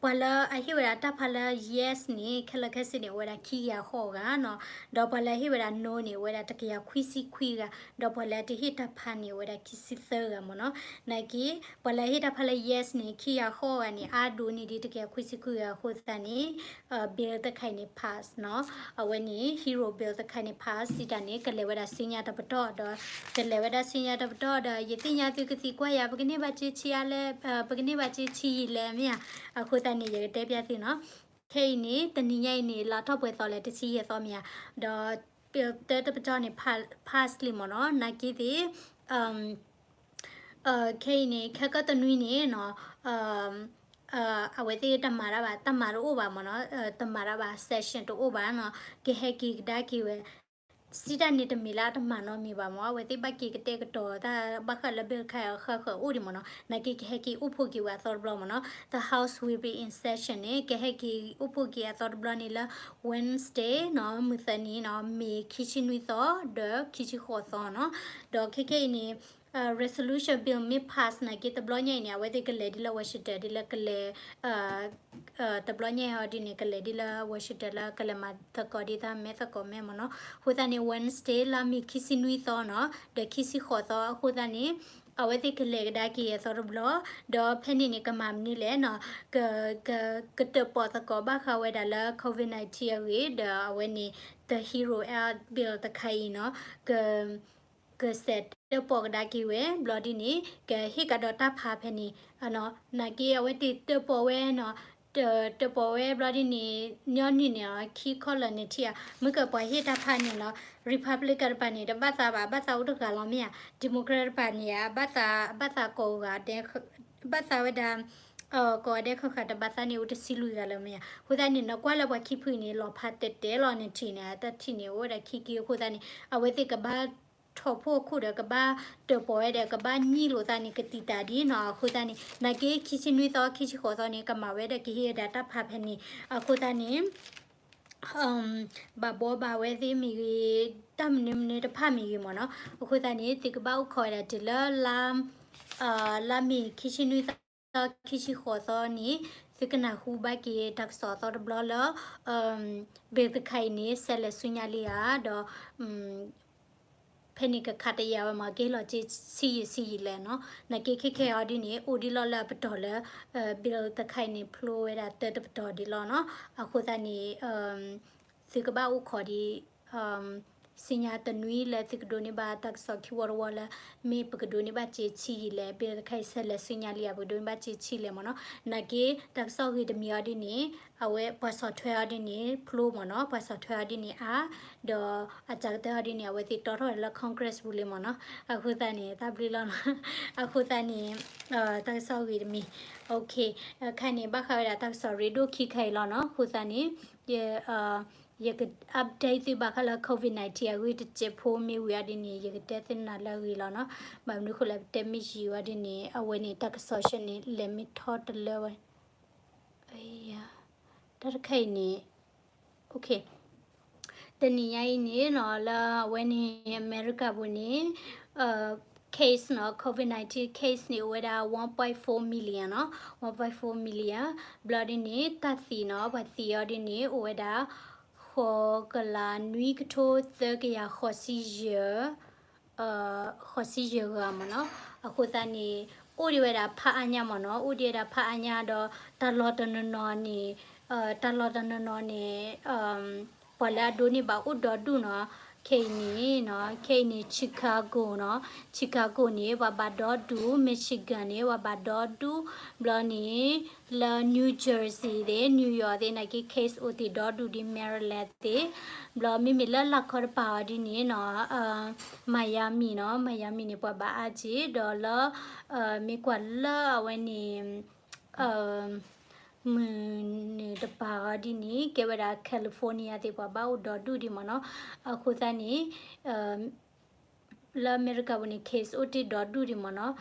ပှၤလၢအဟ့ၣ်ဝဲဒၣ်တၢ်ဖးလၢ yes န့ၣ် ခဲလၢာ်ခဲဆ့န့ၣ် အိၣ်ဝဲဒၣ်ခံကယၤဃိးဂၤနီၤ, ဒီးပှၤလၢအဟ့ၣ်ဝဲဒၣ် no န့ၣ် အိၣ်ဝဲဒၣ်တကယၤခွံဆံခွံဂၤ, ဒီးပှၤလၢအတဟ့ၣ်တၢ်ဖးန့ၣ် အိၣ်ဝဲဒၣ်ခံဆံသၢဂၤမၢ်နီၤ, နာ်က့ ပှၤလၢအဟ့ၣ်တၢ်ဖးလၢ yes န့ၣ် ခံကယၤဃိးဂၤန့ၣ် အါဒိၣ်န့ၢ်ဒံးတကယၤခွံဆံခွံဂၤအဃိသတးန့ၣ် bill တခါအံၤန့ၣ် pass နီၤ, အဝဲန့ၣ် Hero Bill တခါအံၤန့ၣ် pass စံးတၢ်န့ၣ် ကလဲၤဝဲဒၣ်ဆူညါတပတီၢ်ဒီး ကလဲၤဝဲဒၣ်ဆူညါတပတီၢ်ဒီး ယသ့ၣ်ညါသုကသံကွၢ်ယၤ ပကန့ၢ်ဘၣ်စ့ဆံးအါလဲၣ်, ပကန့ၢ်ဘၣ်စ့ဆံးယံာ်လဲၣ်မ့ၢ်ဧါ, အဃိသတးန့ၣ် ယကတဲပျးသုနီၤ, ခဲအံၤန့ၣ် တနံၤညါအံၤန့ၣ် လါထီၣ်ပှဲၤသီလဲၣ် တဆံယဲၢ်သီမ့ၢ်ဧါ, ဒီး bill တၢတပတီၢ်န့ၣ် pass လံမ့ၢ်နီၤ, နာ်က့သ့ၣ် ခဲအံၤန့ၣ် ခဲကီၢ်တနွံန့ၣ်နီၤ, အဝဲသ့ၣ်တမၤတၢ်ဘၣ်, တၢ်မၤတအိၣ်ဘၣ်မ့ၢ်နီၤ, တမၤတၢ်ဘၣ် session တအိၣ်ဘၣ်နီၤ, ကဟဲက့ၤကဒါက့ၤဝဲ စံးတၢ်န့ၣ်တမ့ၢ်လၢအတမၤနီတမံၤဘၣ်မၢ်, အဝဲသ့ၣ်ဘၣ်က့ၤကတဲာ်ကတီၤတၢ်ဘၣ်ဃးလၢ bill တခါအံၤအဃၢဃၢၤအိၣ်ဒံးမၢ်နီၤ, နာ်က့ကဟဲက့ၤအိၣ်ဖှိၣ်က့ၤဝဲအသီတဘျီမၢ်နီၤ. The House will be in session န့ၣ် ကဟဲက့ၤအိၣ်ဖှိၣ်က့ၤအသီတဘျီန့ၣ်လၢ Wednesday နီၤ, မုၢ်သၢနံၤနီၤ, မ့ၤခံဆံနွံသီ ဒီးခံဆံဃိးသီနီၤ. ဒီးခဲခဲအံၤန့ၣ် resolution bill မ့ၢ် pass နာ်က့တဘျီညါအံၤန့ၣ် အဝဲသ့ၣ်ကလဲၤဒ်လၢ Washington ဒ်လၢကလဲၤ တဘျီညါအံၤဟီဒ်န့ၣ် ကလဲၤဒ်လၢ Washington လၢကလဲၤမၤသကိးဒ်တၢ်မဲာ်သကိးမဲာ်မၢ်နီၤ. အဃိသတးန့ၣ် Wednesday လါမ့ၤခံဆံနွံသီနီၤ, ဒီးခံဆံဃိးသီအဃိသတးန့ၣ် အဝဲသ့ၣ်ကလဲၤကဒါက့ၤအသီတဘျီ, ဒီးဖဲန့ၣ်န့ၣ် ကမၤမနုၤလဲၣ်နီၤ, က က ကတၢၣ်ပီၣ်သကိးဘၣ်ဃးဝဲဒၣ်လၢ COVID nineteen အဂ့ၢ်, ဒီးအဝဲန့ၣ် the Hero Act bill တခါအံၤနီၤ, က ကစဲးတၢၣ်ပီၣ်ကဒါက့ၤဝဲ ဘျီဒ်န့ၣ် ကဟ့ၣ်ကဒီးတၢ်ဖးဖဲန့ၣ်, နာ်က့အဝဲသ့ၣ်တၢၣ်ပီၣ်ဝဲနီၤ, တၢၣ်ပီၣ်ဝဲဘျီဒ်န့ၣ် ညီနုၢ်န့ၣ် ခံခီလၢာ်န့ၣ်ထံၣ်ဧါ, မ့ၢ်ကပှၤဟ့ၣ်တၢ်ဖးန့ၣ်လီၤ. Republican တပၤန့ၣ် တဘၣ်သးဘၣ်, ဘၣ်သးအိၣ်တဂၤလီၤမ့ၢ်ဧါ, Democrat တပၤန့ၣ် ဘၣ်သးကိးဂၤဒဲး, ဘၣ်သးဝဲဒၣ် ကိးဂၤဒဲးဃၣ်ဃၣ် တဘၣ်သးန့ၣ်အိၣ်တဆံလွံၢ်ဂၤလၢမ့ၢ်ဧါ. အဃိသတးန့ၣ် နကွၢ်လၢပှၤခံဖုန့ၣ် လီၤဖးတဲာ်တဲာ်လီၤန့ၣ်ထံၣ်န့ၣ် တၢ်ထံၣ်န့ၣ် အိၣ်ဝဲဒၣ်ခံက့အဃိသတးန့ၣ် အဝဲသ့ၣ်ကဘၣ် ထီၣ်ဖှိၣ်ခိၣ်ဒီးကဘၣ်တၢၣ်ပီၣ်ဝဲဒီး ကဘၣ်ညှိလိာ်သးန့ၣ် ကတံာ်တာ်ဒ်နီၤ. အဃိသတးန့ၣ် နာ်က့ခံဆံနွံသီ ခံဆံဃိးသီန့ၣ် ကမၤဝဲဒီးကဟ့ၣ်ဝဲဒၣ်တၢ်ဖးဖဲန့ၣ်. အဃိသတးန့ၣ် ဘၣ်ဘှီဘၣ်ဝဲသ့ၣ်မ့ၢ်ဂ့ၤ, တၢ်မနုၤမနုၤတဖၣ်မ့ၢ်ဂ့ၤမ့ၢ်နီၤ. အဃိသတးန့ၣ် သုကဘၣ်အိၣ်ခိးဝဲဒၣ်တုၤလၢ လါမ့ၤခံဆံနွံသီ ခံဆံဃိးသီန့ၣ် သုကနၢ်ဟူဘၣ်က့ၤတၢ်ကစီၣ်အသီတဘျီလၢ bill တခါအံၤန့ၣ် ဆဲးလဲၤဆူညါလံဧါ, ဒီး ဖဲန့ၣ်ကခးတယာ်ဝဲမ့ၢ် ကဟ့ၣ်လီၤက့ၤဆံးယံာ်ဆံးယံာ်လဲၣ်နီၤ. နာ်က့ခဲခဲအံၤဒ်န့ၣ် အိၣ်ဒံးလီၤလၢအပတီၢ်လၢ bill တခါအံၤန့ၣ် ဖျိဝဲဒၣ်တၢတပတီၢ်ဒံးလီၤနီၤ. အဃိသတးန့ၣ် သုကဘၣ်အိၣ်ခိးဒံး ဆူညါတနွံလၢသုကဒိးန့ၢ်ဘၣ်တၢ်ကစီၣ်ခံဝီတဝီလၢ မ့ၢ်ပကဒိးန့ၢ်ဘၣ်က့ၤဆံးယံာ်လဲၣ်, bill တခါအံၤဆဲးလဲၤဆူညါလံဧါ, ပကဒိးန့ၢ်ဘၣ်က့ၤဆံးလဲၣ်မ့ၢ်နီၤ. နာ်က့တၢ်ကစီၣ်ဂ့ၤတမံၤအီၤဒ်န့ၣ် အဝဲပှၤဆီၣ်ထွဲအီၤဒ်န့ၣ် ဖျိမ့ၢ်နီၤ, ပှၤဆီၣ်ထွဲအီၤဒ်န့ၣ်အါ, ဒီးအတၢ်ကတၢၢ်အီၤဒ်န့ၣ် အဝဲသ့ၣ်တီထီၣ်လၢ Congress ပူၤလံမ့ၢ်နီၤ. အဃိသတးန့ၣ် တၢ်ဘျုးလီၤနီၤ. အဃိသတးန့ၣ် တၢ်ကစီၣ်ဂ့ၤတမံၤ ခါန့ၣ် ဘၣ်ဃးဝဲဒၣ်တၢ်ကစီၣ်ရ့ဒိၣ်ခံခါအံၤလီၤနီၤ. အဃိသတးန့ၣ် ယက update သုဘၣ်ဃးလၢ COVID nineteen အဂ့ၢ်တစဲးဖိမ့ၢ်ဝံၤအီၤဒ်န့ၣ် ယကတဲသုနၤလၢအဂ့ၤလီၤနီၤ. ဘၣ်မနုၤဃိလၢပတဲမ့ၢ်ယံာ်ဝဲဒ်န့ၣ် အဝဲန့ၣ်တၢ်ကစီၣ်ဆှၢန့ၣ် လဲၤမ့ၢ်ထီတလၢဝဲ တၢ်တခါအံၤန့ၣ် တနံၤညါအံၤန့ၣ်နီၤ လၢအဝဲန့ၣ် အမဲရကၤပူၤန့ၣ် case နီၤ COVID nineteen case န့ၣ် အိၣ်ဝဲဒၣ် one point four million နီၤ, one point four million. ဘျီဒ်န့ၣ် တၢ်သံနီၤ ပှၤသံအီၤဒ်န့ၣ် အိၣ်ဝဲဒၣ် ဃိးကလးနွံကထိသၢကယၤဃိးဆံယဲၢ် ဃိးဆံယဲၢ်ဂၤမ့ၢ်နီၤ. အဃိသတးန့ၣ် အိၣ်ဒံးဝဲဒၣ်ဖးအါညါမ့ၢ်နီၤ, အိၣ်ဒံးဝဲဒၣ်ဖးအါညါဒီး တၢ်လီၢ်တနီၤနီၤန့ၣ် တၢ်လီၢ်တနီၤနီၤန့ၣ် ပှၤလၢအဒိးန့ၢ်ဘၣ်အိၣ်ဒီဒူၣ်နီၤ. ခဲအံၤန့ၣ်နီၤ ခဲအံၤန့ၣ် Chicago နီၤ, Chicago န့ၣ် ပှၤဘၣ်ဒီဒူၣ်, Michigan န့ၣ် ပှၤဘၣ်ဒီဒူၣ်, ဘျီန့ၣ် လၢ New Jersey သ့ၣ် New York သ့ၣ် နာ်က့ case အိၣ်တ့ၢ်ဒီဒူၣ်ဒံး Maryland သ့ၣ်, ဘျီမ့မ့ၢ်လၢလၢခီတပၤအီၤဒ်န့ၣ်နီၤ Miami နီၤ, Miami န့ၣ် ပှၤဘၣ်အါက့ၤ, ဒီးလၢ မ့ၢ်ကွၢ်လၢအဝဲန့ၣ် မုၢ်နုာ်တပၤအီၤဒ်န့ၣ် ကဲဝဲဒၣ် California သ့ၣ် ပှၤဘၣ်အိၣ်ဒီဒူၣ်ဒံးမ့ၢ်နီၤ. အဃိသတးန့ၣ် လၢအမဲရကၤပူၤန့ၣ် case အိၣ်တ့ၢ်ဒီဒူၣ်ဒံးမ့ၢ်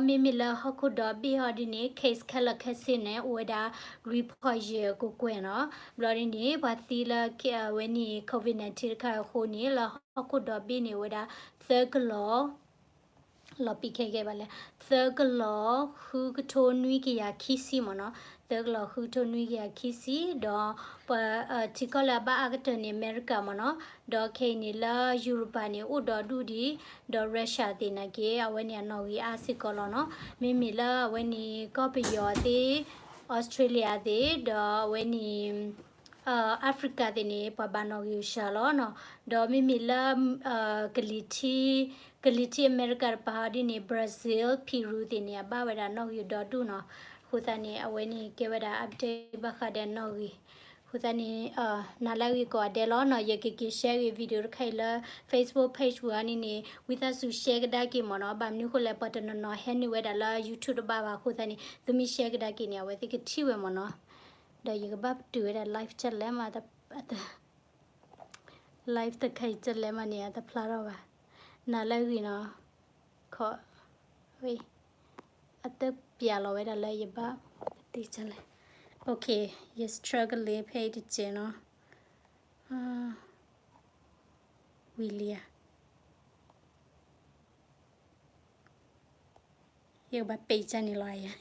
နီၤ. ဒီးမ့မ့ၢ်လၢဟီၣ်ခိၣ်ဒီဘ့ၣ်အီၤဒ်န့ၣ် case ခဲလၢာ်ခဲဆ့န့ၣ် အိၣ်ဝဲဒၣ် လွံၢ်ဖီယဲၢ်ကကွဲၢ်နီၤ. ဘျီဒ်န့ၣ် ပှၤသံလၢအဝဲန့ၣ် COVID nineteen တခါအဃိန့ၣ် လၢဟီၣ်ခိၣ်ဒီဘ့ၣ်န့ၣ် အိၣ်ဝဲဒၣ် သၢကလီၤ လီၤပံာ်ခဲကဲဘၣ်လဲၣ်, သၢကလီၤဃုကထိနွံကယၤခံဆံမ့ၢ်နီၤ, သၢကလီၤဃုကထိနွံကယၤခံဆံ, ဒီးပှၤထံကီၢ်လၢအဘၣ်အါကတၢၢ်န့ၣ် အမဲရကၤမ့ၢ်နီၤ, ဒီးခဲအံၤန့ၣ်လၢယူရပၤန့ၣ် အိၣ်ဒီဒူၣ်ဒံး, ဒီး Russia သ့ၣ်နာ်က့ အဝဲန့ၣ်အနီၣ်ဂံၢ်အါစ့ၢ်ကီးလီၤနီၤ, မ့မ့ၢ်လၢအဝဲန့ၣ် ကီၢ်ပယီၤသ့ၣ်, Australia သ့ၣ်, ဒီးအဝဲန့ၣ် Africa သ့ၣ်န့ၣ် ပှၤဘၣ်နီၣ်ဂံၢ်အိၣ်စှၤလီၤနီၤ, ဒီးမ့မ့ၢ်လၢ ကလံၤထံး, ကလံၤထံးအမဲရကၤတပၤဟီဒ်န့ၣ် Brazil, Peru သ့ၣ်န့ၣ် အဘၣ်ဝဲဒၣ်နီၣ်ဂံၢ်ဒီဒူၣ်နီၤ, အဃိသတးန့ၣ် အဝဲန့ၣ်ကဲဝဲဒၣ် update ဘၣ်ဃးဒီးနီၣ်ဂံၢ်, အဃိသတးန့ၣ် နၤလၢအဂ့ၤကိးဂၤဒဲးလီၤနီၤ, ယကက့ၤ share ဂ့ၤ video တခါအံၤလၢ Facebook page ပူၤအီၤန့ၣ်န့ၣ် ဝံသးစူၤ share ကဒါက့ၤမ့ၢ်နီၤ, ဘၣ်မနုၤအဃိလဲၣ် ပှၤတနီၤနီၤဟဲနုာ်ဝဲဒၣ်လၢ YouTube တဘၣ်ဘၣ်အဃိသတးန့ၣ် သုမ့ၢ် share ကဒါက့ၤန့ၣ် အဝဲသ့ၣ်ကထံၣ်ဝဲမ့ၢ်နီၤ, ဒီးယကဘၣ်ပတုာ်ဝဲဒၣ် live chat လဲၣ်မး live တခါအံၤ ကလဲၤမးန့ၣ် အတဖျါထီၣ်ဘၣ်. နၤလၢအဂ့ၤနီၤ, ခီ, ဝ့ၢ်, အတပျးလီၤဝဲဒၣ်လၢယဘၣ်တ့ၢ်ကလဲၣ်. Okay, ယ struggle ဖဲအံၤတစဲးနီၤ. ဝံၤလံဧါ. ယကဘၣ်ပ့းကန့ၣ်လီၤယၤ.